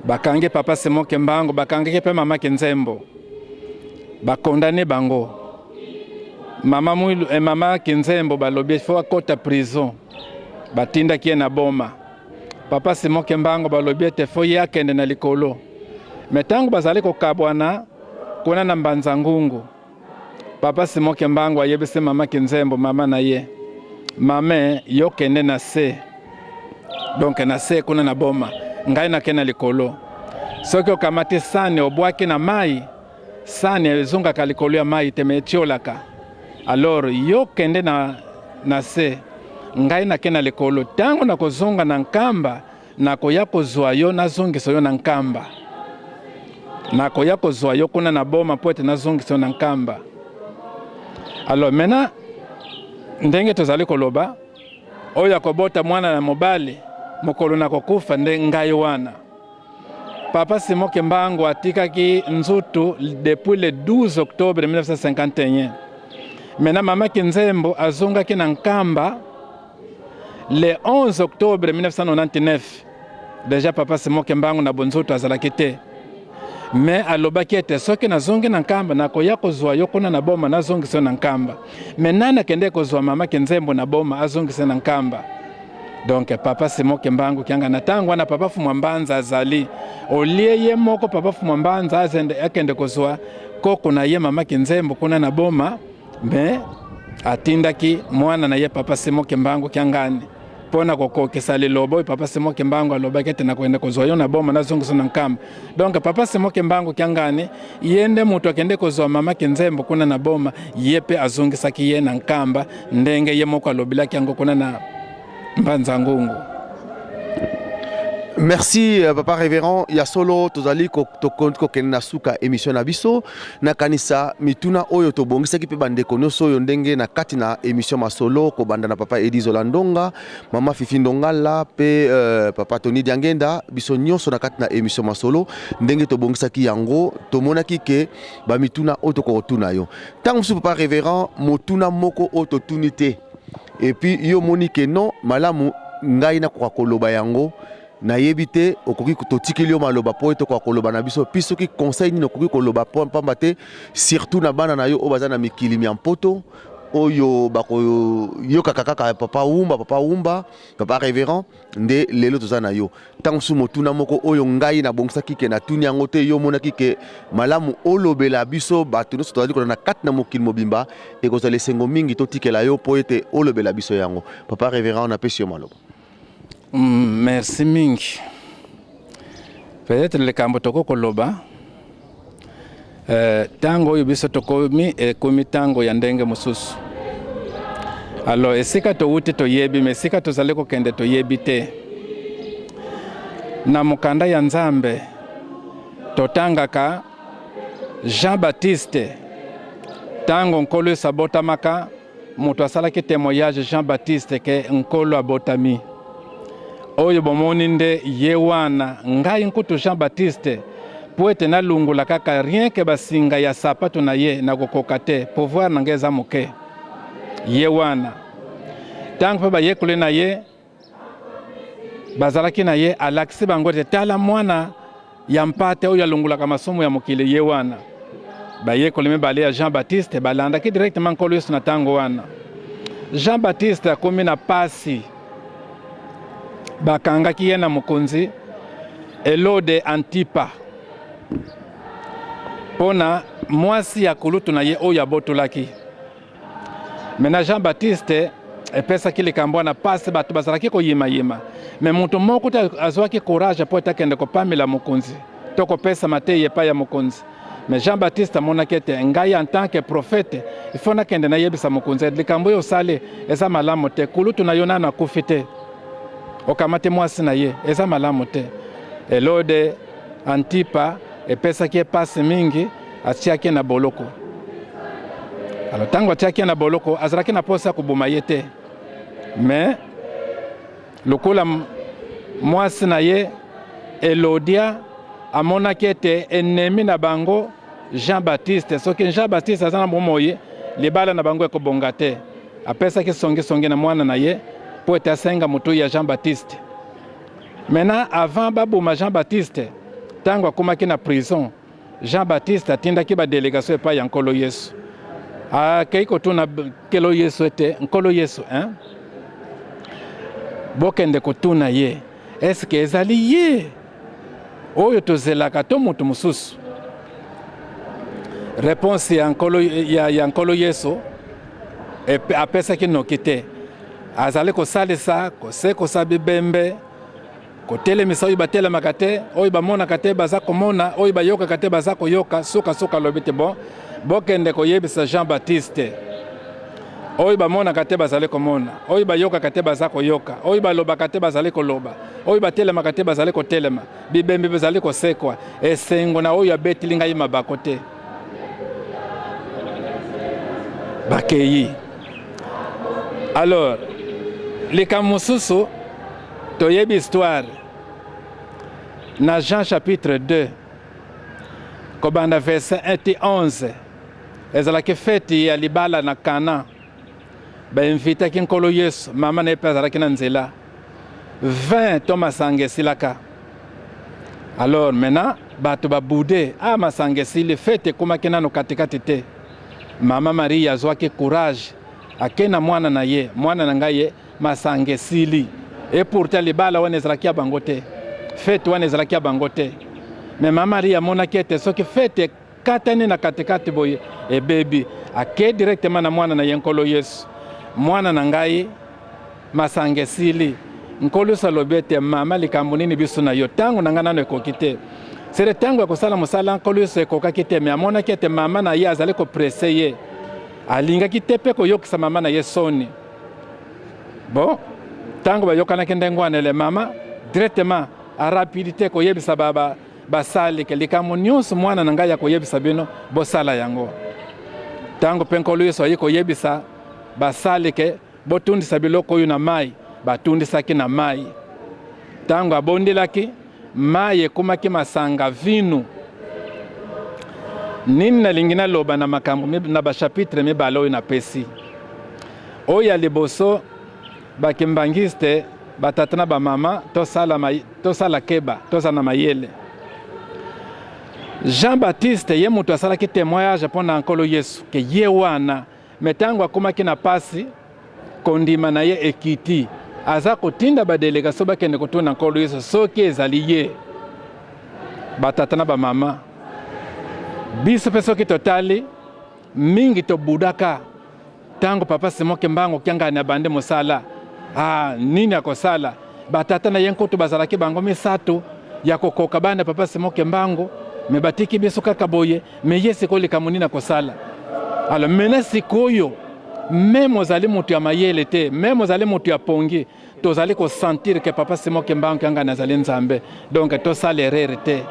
bakangi papa Simon Kimbangu, bakangaki mpe mama Kinzembo, bakondane bango. Mama Mwilu, mama Kinzembo balobi fo akɔta prison, batindaki ye na Boma. Papa Simon Kimbangu balobi ete fo ye akende na likolo. Me ntango bazali kokabwana kuna na Mbanza Ngungu, papa Simon Kimbangu ayebisi mama Kinzembo, mama na ye: "Mame, yo kende na se, donc na se kuna na Boma, ngai nake na likolo. Soki okamati sani, obwaki na mai, sani ezongaka likolo ya mai te, me etiolaka. Alors yo kende na se, ngai nake na likolo. Ntango nakozonga na Nkamba, nakoya kozwa yo, nazongisa yo na Nkamba. Nakoya kozwa yo kuna na Boma mpo ete nazongisa yo na Nkamba." Alors maintenant, ndenge tozali koloba, oyo akobota mwana na mobali mokolo na kokufa nde ngai wana. Papa Simon Kimbangu atikaki nzutu depuis le 12 octobre 1951. Maintenant mama Kinzembo azongaki na Nkamba. Le 11 octobre 1999, deja papa Simon Kimbangu na bonzoto azalaki te, me alobaki ete soki nazongi na Nkamba, nakoya kozwa yo kuna na Boma, nazongisa yo na Nkamba. Me nani akende kozwa mama Kinzembo na Boma azongisa na Nkamba? Donc papa Simon Kimbangu Kianga na ntango wana papa Fumwa Mbanza azali olie ye moko. Papa Fumwa Mbanza azende akende kozwa koko na ye mama Kinzembo kuna na Boma, me atindaki mwana na ye papa Simon Kimbangu Kiangani mpo na kokokisa liloba oyo papa Simon Kimbangu alobaki ete nakokende kozwa yo na Boma, nazongisa na Nkamba. Donc papa Simon Kimbangu Kiangani ye nde moto akende kozwa mama Kinzembo kuna na Boma, ye mpe azongisaki ye na Nkamba ndenge ye moko alobelaki yango kuna na Mbanza Ngungu. Merci papa révérend. Ya solo, tozali kokende na suka émission na biso. Nakanisa mituna oyo tobongisaki mpe bandeko nyonso oyo ndenge na kati na émission masolo, kobanda na papa Edi Zola Ndonga, mama Fifi Ndongala mpe papa Tony Diangenda, biso nyonso na kati na émission masolo, ndenge tobongisaki yango, tomonaki ke bamituna oyo tokokotuna yo ntango mosusu, papa révérend, motuna moko oyo totuni te, et puis yo omoni ke non, malamu ngai nakoka koloba yango, nayebi te, okoki totikeli yo maloba mpo ete okoka koloba na biso. Mpi soki conseil nini okoki koloba, pamba te surtout na bana na yo oyo baza na mikili ya mpoto, oyo bakoyokaka kaka papa Wumba, papa Wumba, papa révérend, nde lelo toza na yo. Ntango mosusu motuna moko oyo ngai nabongisaki ke natuni yango te, yo omonaki ke malamu olobela biso bato nyonso tozali kolanda na kati na mokili mobimba, ekozala esengo mingi totikela yo mpo ete olobela biso yango. Papa révérend, napesi yo maloba. Merci mingi. Peut-être likambo tokoki koloba, ntango oyo biso tokomi, ekomi ntango ya ndenge mosusu. Alors esika towuti toyebi, me esika tozali kokende toyebi te. Na mokanda ya Nzambe totangaka Jean Baptiste, ntango Nkolo Yesu abotamaka, moto asalaki témoignage Jean Baptiste ke Nkolo abotami. Oyo bomoni nde ye wana. Ngai nkutu Jean Baptiste, mpo ete nalungula kaka rien ke basinga ya sapato na ye, nakokoka te, pouvoir na ngai eza moke. Ye wana. Ntango mpe bayekoli na ye bazalaki na ye, alakisi bango ete tala mwana ya mpate oyo alongolaka masumu ya mokili, ye wana. Bayekoli mibale ya Jean Baptiste balandaki directement Nkolo Yesu na ntango wana. Jean Baptiste akomi na pasi, bakangaki ye na mokonzi Elode Antipa mpo na mwasi ya kulutu na ye oyo abotolaki. Mena Jean Baptiste epesaki likambo wana pasi, bato bazalaki koyimayima, me moto moko te azwaki courage mpo ete akende kopamela mokonzi to kopesa mateyi epai ya mokonzi. Me Jean Baptiste amonaki ete ngai en tant que prophète, il faut nakende nayebisa mokonzi likambo oyo osali eza malamu te. Kulutu na yo nano akufi te, okamati mwasi na ye, eza malamu te. Elode Antipa epesaki ye pasi mingi, atiaki ye na boloko. Alors ntango atiaki ye na boloko, azalaki na posa ya koboma ye te, me lokola mwasi na ye Elodia amonaki ete ennemi na bango Jean Baptiste, soki Jean Baptiste aza na bomoi, libala na bango ekobonga te, apesaki songisongi na mwana na ye mpo ete asenga motu ya Jean Baptiste. Maintenant, avant baboma Jean Baptiste, ntango akomaki na prison, Jean Baptiste atindaki badélégation epai ya Nkolo Yesu. Akei kotuna Nkolo Yesu ete Nkolo Yesu, hein? Bokende kotuna ye, eske ezali ye oyo tozelaka to moto mosusu? Réponse ya Nkolo, ya Nkolo Yesu apesaki noki te. Azali kosalisa kosekosa bibembe, kotelemisa oyo batelemaka te, oyo bamonaka te baza komona, oyo bayokaka te baza koyoka. Sukasuka alobi te: bon, bokende koyebisa Jean Baptiste, oyo bamonaka te bazali komona, oyo bayokaka te baza koyoka, oyo balobaka te bazali koloba, oyo batelemaka te bazali kotelema, bibembe bazali kosekwa. Esengo na oyo abeteli ngai mabako te. Bakei. Alors likambo mosusu, toyebi histoire na Jean chapitre 2, kobanda verset 1 ti 11. Ezalaki feti ya libala na Kana. Bainvitaki Nkolo Yesu, mama na ye mpe azalaki na nzela. Vin to masanga esilaka. Alors maintenant bato babude, ah masanga esili, fete ekomaki nano katikati te. Mama Maria azwaki courage, ake na mwana na ye, mwana na ngai ye masanga esili. Et pourtant libala wana ezalaki ya bango te, fete wana ezalaki ya bango te. Mais mama Maria amonaki ete soki fete katani na katikati boye ebebi, ake directement na mwana na ye Nkolo Yesu, mwana na ngai masanga esili. Nkolo Yesu alobi ete mama, likambo nini biso na yo, ntango na ngai nano ekoki te. Sere ntango ya kosala mosala Nkolo Yesu ekokaki te, me amonaki ete mama na ye azali koprese ye, alingaki te mpe koyokisa mama na ye soni. Bon, ntango bayokanaki ndenge wana, ele mama directement a rapidité koyebisa baba basali ke likambo nyonso mwana na ngai ya koyebisa bino bosala yango. Ntango mpe Nkolo Yesu aye koyebisa basali ke botundisa biloko oyo na mai, batundisaki na mai. Ntango abondelaki, mai ekomaki masanga vinu. Nini nalingi naloba na makambo na bachapitre mibale oyo napesi? Oyo ya liboso, bakimbangiste, batata na bamama, tosala, tosala keba, tozala na mayele. Jean Baptiste ye moto asalaki témoignage mpo na Nkolo Yesu ke ye wana, me ntango akomaki na pasi, kondima na ye ekiti, aza kotinda badelegation bakende kotuna Nkolo Yesu soki ezali ye. Batata na bamama, biso mpe soki totali mingi tobudaka ntango papa Simon Kimbangu Kiangani abandi mosala, ah, nini akosala? Batata na ye nkutu bazalaki bango misato ya kokoka bana papa Simon Kimbangu, me batiki biso kaka boye, me ye sikoyo likambo nini akosala? Alors mena sikoyo, meme ozali moto ya mayele te, meme ozali moto ya pongi, tozali kosentir ke papa Simon Kimbangu Kiangani azali Nzambe, donc tosala erreur te.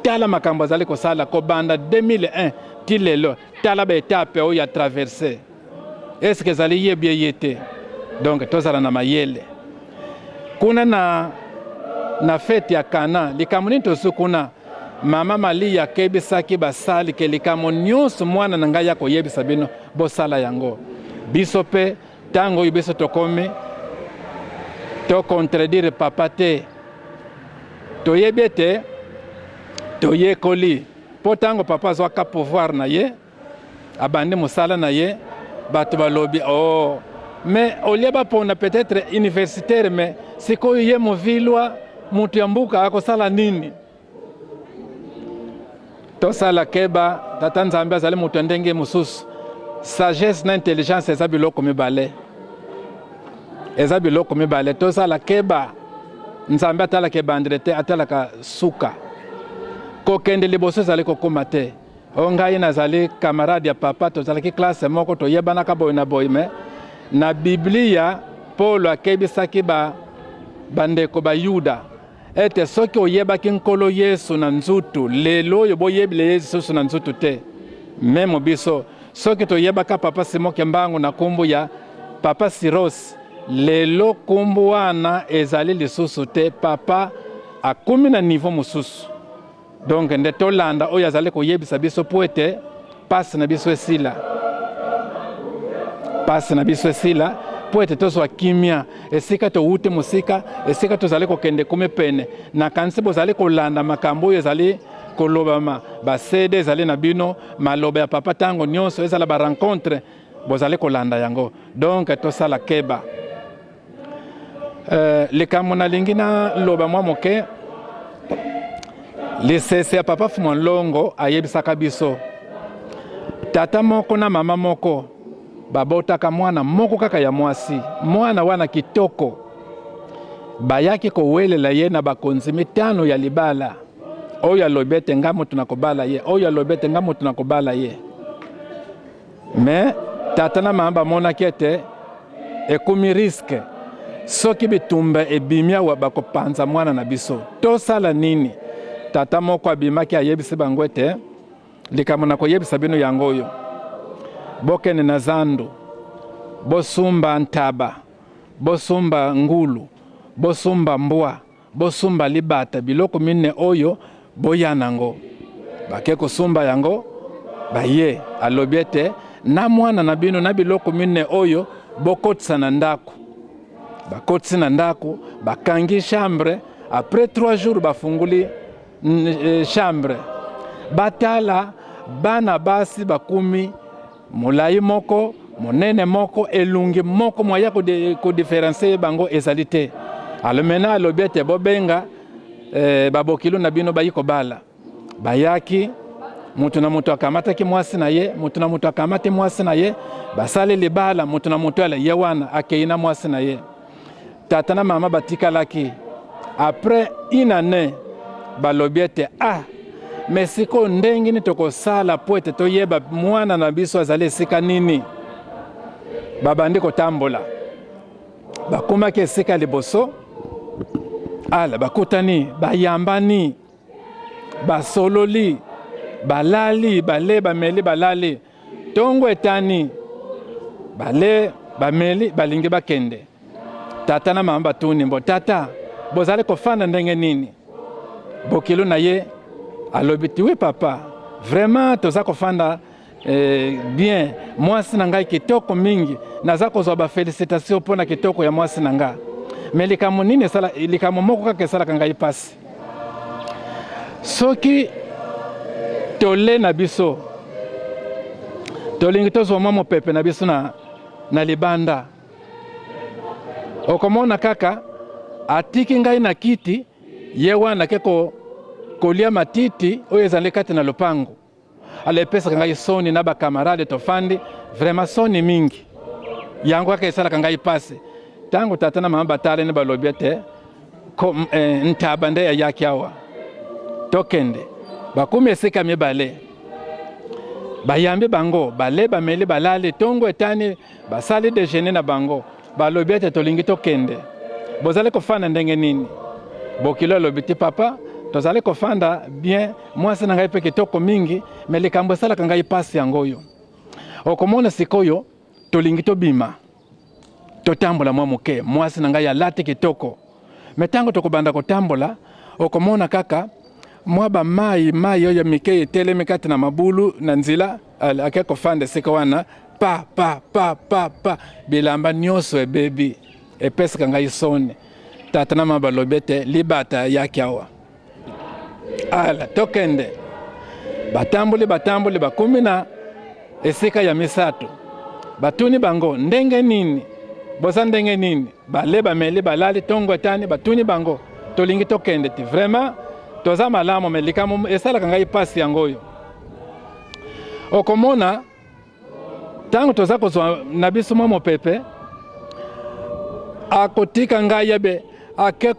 Tala makambo azali kosala kobanda 2001 ti lelo, tala ba etape oyo ya traverse, eske ezali ye bie ye te? Donc tozala na mayele. Kuna na na fete ya Kana, likambo nini tozwi kuna? Mama Malia akebisaki basali ke likambo nyonso mwana na ngai akoyebisa bino bosala yango. Biso mpe ntango oyo biso tokomi tokontredire papa te, toyebi ete toyekoli mpo ntango papa azwaka pouvoir na ye abandi mosala na ye, bato balobi oh, mais olie bapona peut-être universitaire, mais sikoyo ye movilwa moto ya mbuka akosala nini? Tosala keba, tata Nzambe azali moto ya ndenge mosusu. Sagesse na intelligence eza biloko mibale, eza biloko mibale. Tosala keba, Nzambe atalaka ebandele te, atalaka suka. Kokende liboso ezali kokoma te. O ngai nazali camarade ya papa, tozalaki classe moko, toyebanaka boye na boye, me na Biblia Paulo akebisaki ba bandeko ba Yuda ete soki oyebaki Nkolo Yesu na nzutu, lelo oyo boyebile ye lisusu na nzutu te. Memo biso soki toyebaka papa Simon Kimbangu na kombo ya papa Siros, lelo kombo wana ezali lisusu te, papa akomi na niveau mosusu. Donc nde tolanda oyo azali koyebisa biso po ete pasi na biso esila, pasi na biso esila po ete tozwa kimia esika towuti mosika, esika tozali kokende ekomi pene. Nakanisi bozali kolanda makambo oyo ezali kolobama, ba CD ezali na bino, maloba ya papa ntango nyonso ezala ba rencontre, bozali kolanda yango. Donc tosala keba. Likambo nalingi naloba mwa moke, lisese ya papa Fuma Nlongo ayebisaka biso, tata moko na mama moko babotaka mwana moko kaka ya mwasi. Mwana wana kitoko, bayaki kowelela ye na bakonzi mitano ya libala. Oyo alobi ete nga moto nakobala ye, oyo alobi ete nga moto nakobala ye. Me tata na mama bamonaki ete ekomi riske, soki bitumba ebimi awa bakopanza mwana na biso, tosala nini? Tata moko abimaki ayebisi bango ete likambo na koyebisa bino yango oyo, bokende na zando, bosumba ntaba, bosumba ngulu, bosumba mbwa, bosumba libata, biloko minne oyo boya nango. Bake kosumba yango, baye alobi ete na mwana na bino na biloko minne oyo Bokotisa na ndako. Bakotisi na ndako, bakangi chambre. Après 3 jours bafunguli eh, chambre, batala bana basi bakumi molai moko, monene moko, elungi moko, moya kodiferencie bango ezali te. Alors maintenant alobi ete bobenga eh, babokilo na bino bayi kobala. Bayaki, moto na moto akamataki mwasi na ye, moto na moto akamati mwasi na ye, basali libala, moto na moto ale ye wana akei na mwasi na ye. Tata na mama batikalaki. Après une année balobi ete ah, me sikoyo ndenge nini tokosala mpo ete toyeba mwana na biso azali esika nini? Babandi kotambola, bakomaki esika liboso, ala bakutani, bayambani, basololi, balali, bale bameli, balali. Tongo etani, bale bameli, balingi bakende. Tata na mama batuni mbo, tata, bozali kofanda ndenge nini? Bokilo na ye alobi ti, oui papa, vraiment toza kofanda eh, bien. Mwasi na ngai kitoko mingi, naza kozwa ba felicitation mpo na kitoko ya mwasi na ngai. Me likambo nini esala, likambo moko kaka esalaka ngai mpasi, soki tole na biso tolingi tozwa mwa mopepe na biso na, na libanda, okomona kaka atiki ngai na kiti ye wana ke ko, kolia matiti oyo ezali kati na lopango. Ala epesaka ngai soni na bakamarade tofandi, vraiment soni mingi. Yango kaka esalaka ngai pasi. Ntango tata na mama batalani balobi ete eh, ntaba nde ayaki awa, tokende. Bakomi esika mibale, bayambi bango, bale bameli, balali. Tongo etani, basali dejeuner na bango, balobi ete tolingi tokende. Bozali kofanda ndenge nini? Bokilo alobi te, papa, tozali kofanda bien, mwasi na ngai mpe kitoko mingi, me likambo esalaka ngai mpasi yango oyo. Okomona sikoyo tolingi tobima, totambola mwa moke, mwasi na ngai alati kitoko, me ntango tokobanda kotambola, okomona kaka mwa bamai mai oyo mike etelemi kati na mabulu na nzela, ake kofanda esika wana, pa pa pa pa pa, bilamba nyonso ebebi. Epesaka ngai soni. Tata na mama balobi ete libata ayaki awa, ala tokende. Batamboli, batamboli, bakomi na esika ya misato. Batuni bango ndenge nini, boza ndenge nini? Bale bameli, balali, tongo etani, batuni bango tolingi tokende te, vraiment toza malamu, me likambo esalaka ngai mpasi yango oyo. Okomona ntango toza kozwa na biso mwa mopepe, akotika ngai yabe ake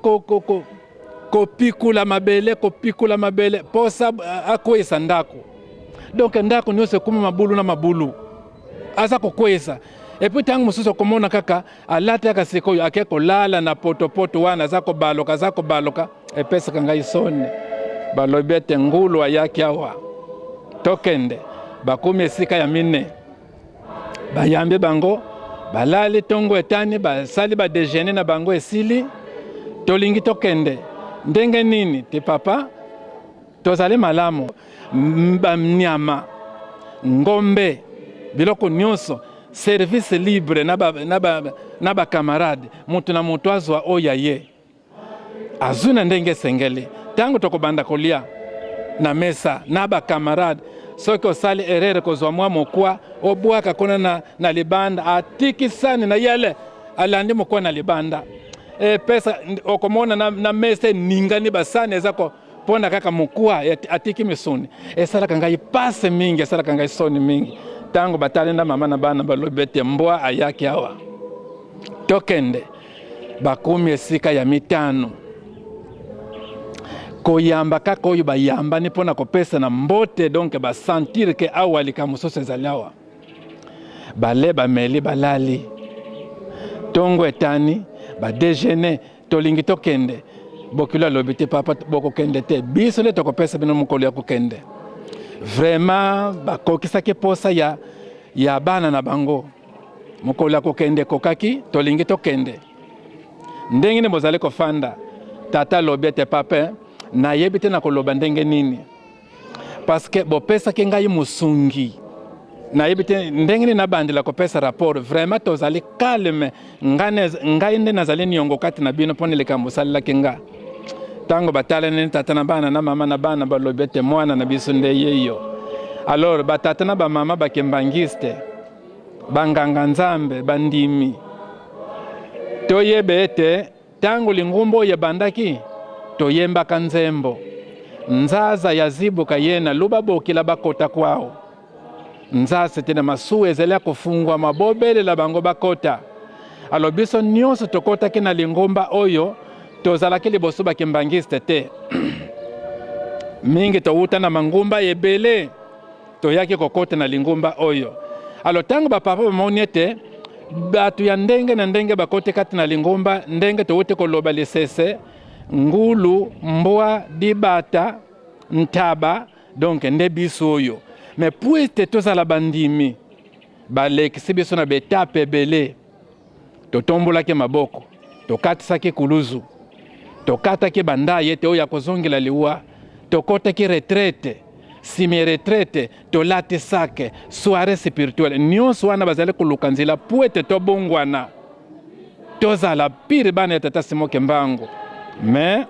kopikula mabele, kopikula mabele mposa akweyisa ndako. Donc ndako nyonso ekumi mabulu na mabulu, aza kokweyisa. Epuis ntango mosusu okomona kaka alati kaka sikoyo ake kolala na potopoto wana, aza kobaloka, aza kobaloka. Epesaka ngai soni. Balobi ete ngulu ayaki awa, tokende. Bakomi esika ya mine, bayambi bango, balali, tongo etani, basali ba dejeuner na bango, esili, tolingi tokende. Ndenge nini te papa, tozali malamu, banyama, ngombe, biloko nyonso, service libre na ba, na ba, na ba camarade, moto na moto azwa oyo ya ye, azwi na ndenge esengeli. Ntango tokobanda kolia na mesa na bakamarade, soki osali erreur kozwa mwa mokwa obwaka kuna na, na libanda, atiki sani na yele alandi mokwa na libanda, epesa okomona na, na mesa eningani, basani eza ko mpo na kaka mokwa atiki misuni. Esalaka ngai pasi mingi, esalaka ngai soni mingi. Ntango batali na mama na bana, balobi ete mbwa ayaki awa, tokende. Bakomi esika ya mitano, koyamba kaka oyo bayambani mpo na kopesa na mbote, donc basentir ke awa likambo mosusu ezali awa. Bale bameli, balali, tongo etani, badejeuner, tolingi tokende. Bokilo alobi te, papa, bokokende te, biso nde tokopesa bino mokolo ya kokende. Vraiment bakokisaki posa ya, ya bana na bango. Mokolo ya kokende ekokaki, tolingi tokende. Ndenge nini bozali kofanda? Tata alobi ete papa, nayebi te na koloba ndenge nini, paske bopesaki ngai mosungi. Nayebi te ndenge nini nabandela kopesa rapport. Vraiment tozali calme. Ngai nde nazali niongo kati na bino mpo na likambo osalelaki nga. Ntango batalani tata na bana na mama na bana balobi ete mwana na biso nde ye yo. Alors batata na bamama bakimbangiste, banganga nzambe, bandimi, toyeba ete ntango lingumba oyo ebandaki toyembaka nzembo nzaza ya zibuka ye na luba bokila bakota kwao nzasa te na masuwa ezali ya kofungwama bobelela bango bakota. Alo biso nyonso tokotaki na lingomba oyo tozalaki liboso bakimbangiste te. Mingi towuta na mangumba ebele toyaki kokota na lingomba oyo. Alo ntango bapapa bamoni ete bato ya ndenge na ndenge bakoti kati na lingomba, ndenge towuti koloba lisese ngulu, mbwa, dibata, ntaba, donc nde biso oyo. Mais po ete tozala bandimi, balekisi biso na baetape ebele. Totombolaki maboko, tokatisaki kuluzu, tokataki bandai ete oyo akozongela liwa, tokotaki retraite, nsima ya retraite tolati sake, soirée spirituelle. Nyonso wana bazali koluka nzela po ete tobongwana, tozala pire bana ya tata Simon Kimbangu. Mais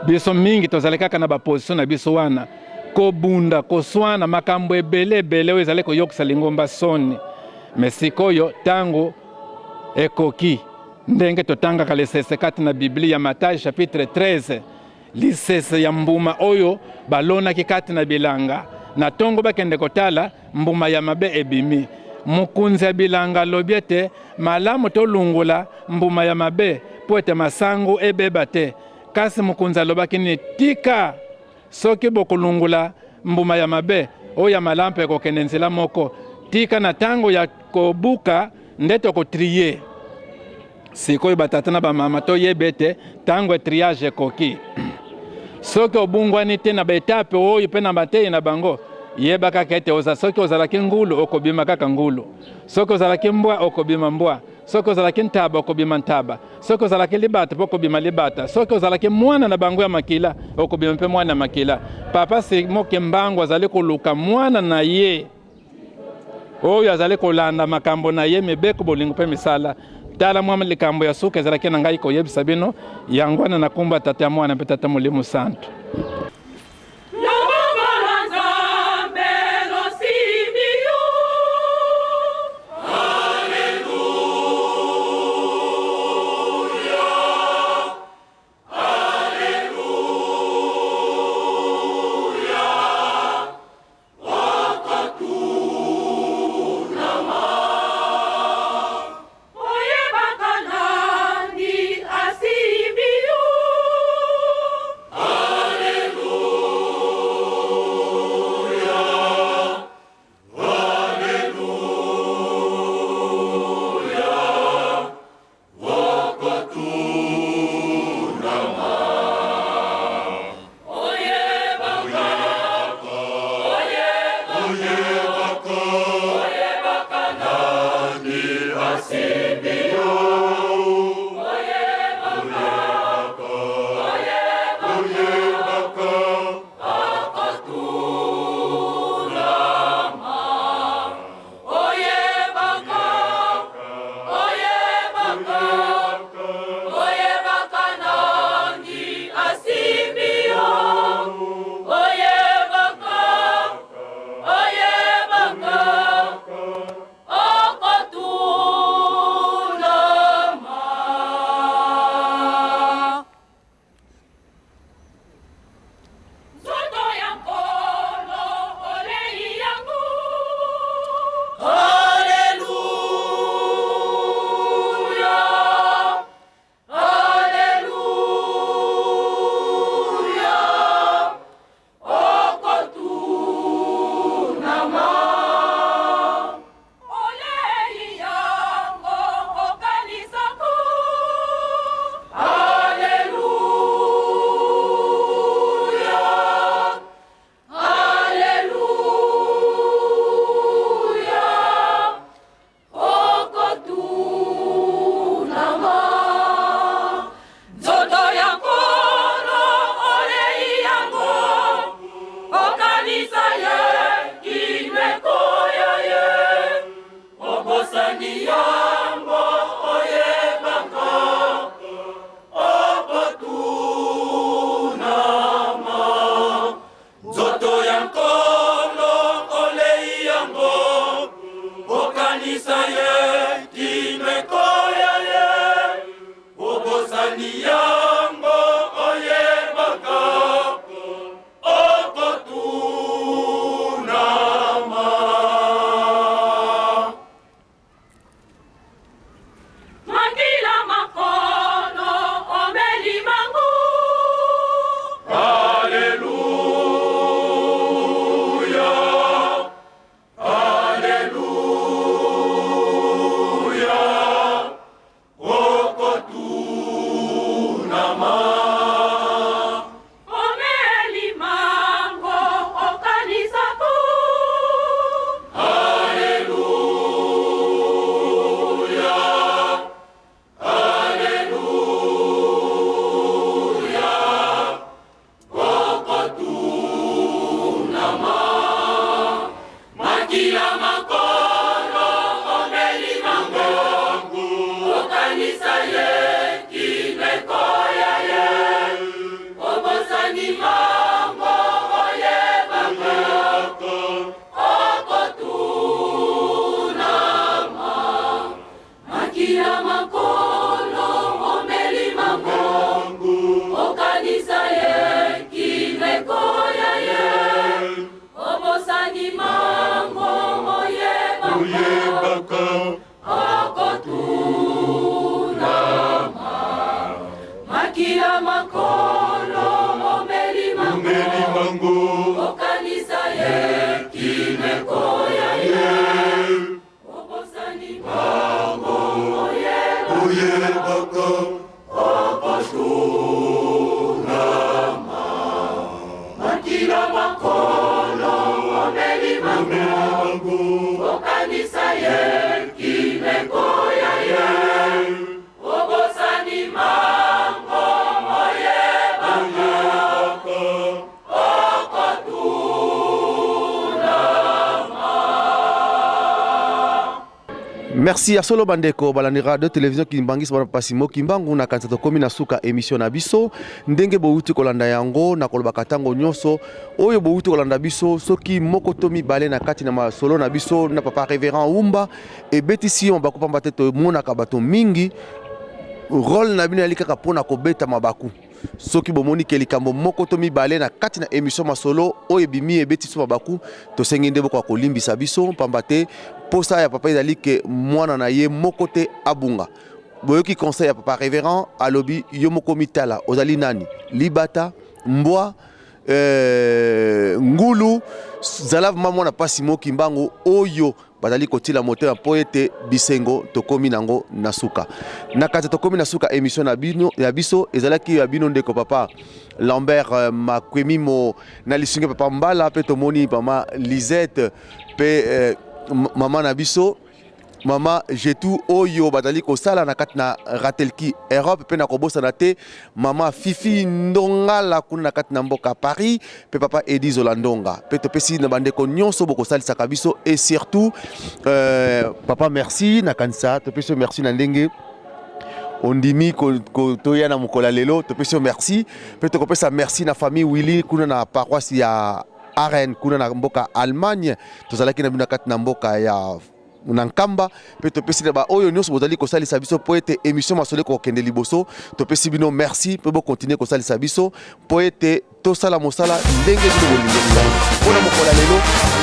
biso mingi tozali kaka na baposition na biso wana, kobunda, koswana, makambo ebele ebele oyo ezali koyokisa lingomba soni. Mais sikoyo ntango ekoki, ndenge totangaka lisese kati na Biblia, Matai chapitre 13, lisese ya mbuma oyo balonaki kati na bilanga, na ntongo bakende kotala mbuma ya mabe ebimi. Mokonzi ya bilanga alobi ete malamu tolungola mbuma ya mabe mpo ete masango ebeba te. Kasi mokonzi alobaki nini? Tika, soki bokolungola mbuma ya mabe, oyo ya malamu mpe ekokende nzela moko. Tika na ntango ya kobuka nde tokotrie. Sikoyo batata na bamama toyeba ete ntango ya triage ekoki. Soki obungwani te na baetape oyo mpe na mateyi na bango, yeba kaka ete oza, soki ozalaki ngulu okobima kaka ngulu, soki ozalaki mbwa okobima mbwa, soki ozalaki ntaba okobima ntaba, soki ozalaki libata mpe okobima libata, soki ozalaki mwana na bango ya makila okobima mpe mwana ya makila. Papa Simon Kimbangu azali koluka mwana na ye oyo azali kolanda makambo na ye, mibeko, bolingo mpe misala. Tala mwa likambo ya suka ezalaki na ngai koyebisa bino yango wana na kombo ya Tata ya Mwana mpe Tata Molimo Santu. Okanisa ye kineko ya ye Obosani mango oyebaka Okotunama Makila makolo omeli mango Okanisa ye kineko ya ye Obosani mango oyebaka Okotunama Makila makolo omeli mango Okanisa ye kineko ya ye Obosani mango oyebaka Okotunama Makila makolo omeli mango Okanisa ye kineko ya ye Obosani mango oyebaka Okotunama. Merci ya solo bandeko balandi radio télévision Kimbanguiste bana papa Simon Kimbangu na kanisa tokomi na suka émission na biso ndenge bowuti kolanda yango na kolobaka ntango nyonso oyo bowuti kolanda biso soki moko to mibale na kati na masolo na biso na papa révérend Wumba ebetisi yo mabaku pamba te tomonaka bato mingi role na bino yali kaka mpona kobeta mabaku Soki bomoni ke likambo moko to mibale na kati na emission masolo oyo ebimi ebeti biso mabaku, tosengi nde bokoka kolimbisa biso, pamba te posa ya papa ezali ke mwana na ye moko te abunga. Boyoki conseil ya papa reverend, alobi yo moko mitala, ozali nani? Libata, mbwa, ngulu, zala vraiment mwana pasi mo Kimbangu oyo bazali kotila motema mpo ete bisengo tokomi nango na suka. Na kati tokomi na suka emission na bino ya biso ezalaki ya bino ndeko papa Lambert Makwemimo na lisungi papa Mbala pe tomoni mama Lisette pe mama na biso mama Jetou oyo bazali kosala na kati na Ratelki Europe pe na kobosana te mama Fifi Ndongala kuna na kati na mboka Paris pe papa Edi Zola Ndonga pe topesi na bandeko nyonso bokosalisaka biso et surtout papa merci na kanisa topesi yo merci na ndenge ondimi toya na mokolo ya lelo topesi yo merci pe tokopesa merci na famille Willy kuna na paroisse ya Aren kuna na mboka Allemagne tozalaki na bino na kati na mboka ya na Nkamba pe topesi na ba oyo nyonso bozali kosalisa biso po ete emission masolo ekokende liboso topesi bino merci pe bo continuer kosalisa biso po ete tosala mosala ndenge bino bolingeli yango mpo na mokolo ya lelo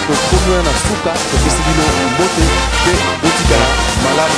tokomi wana na suka topesi bino mbote pe botikala malamu.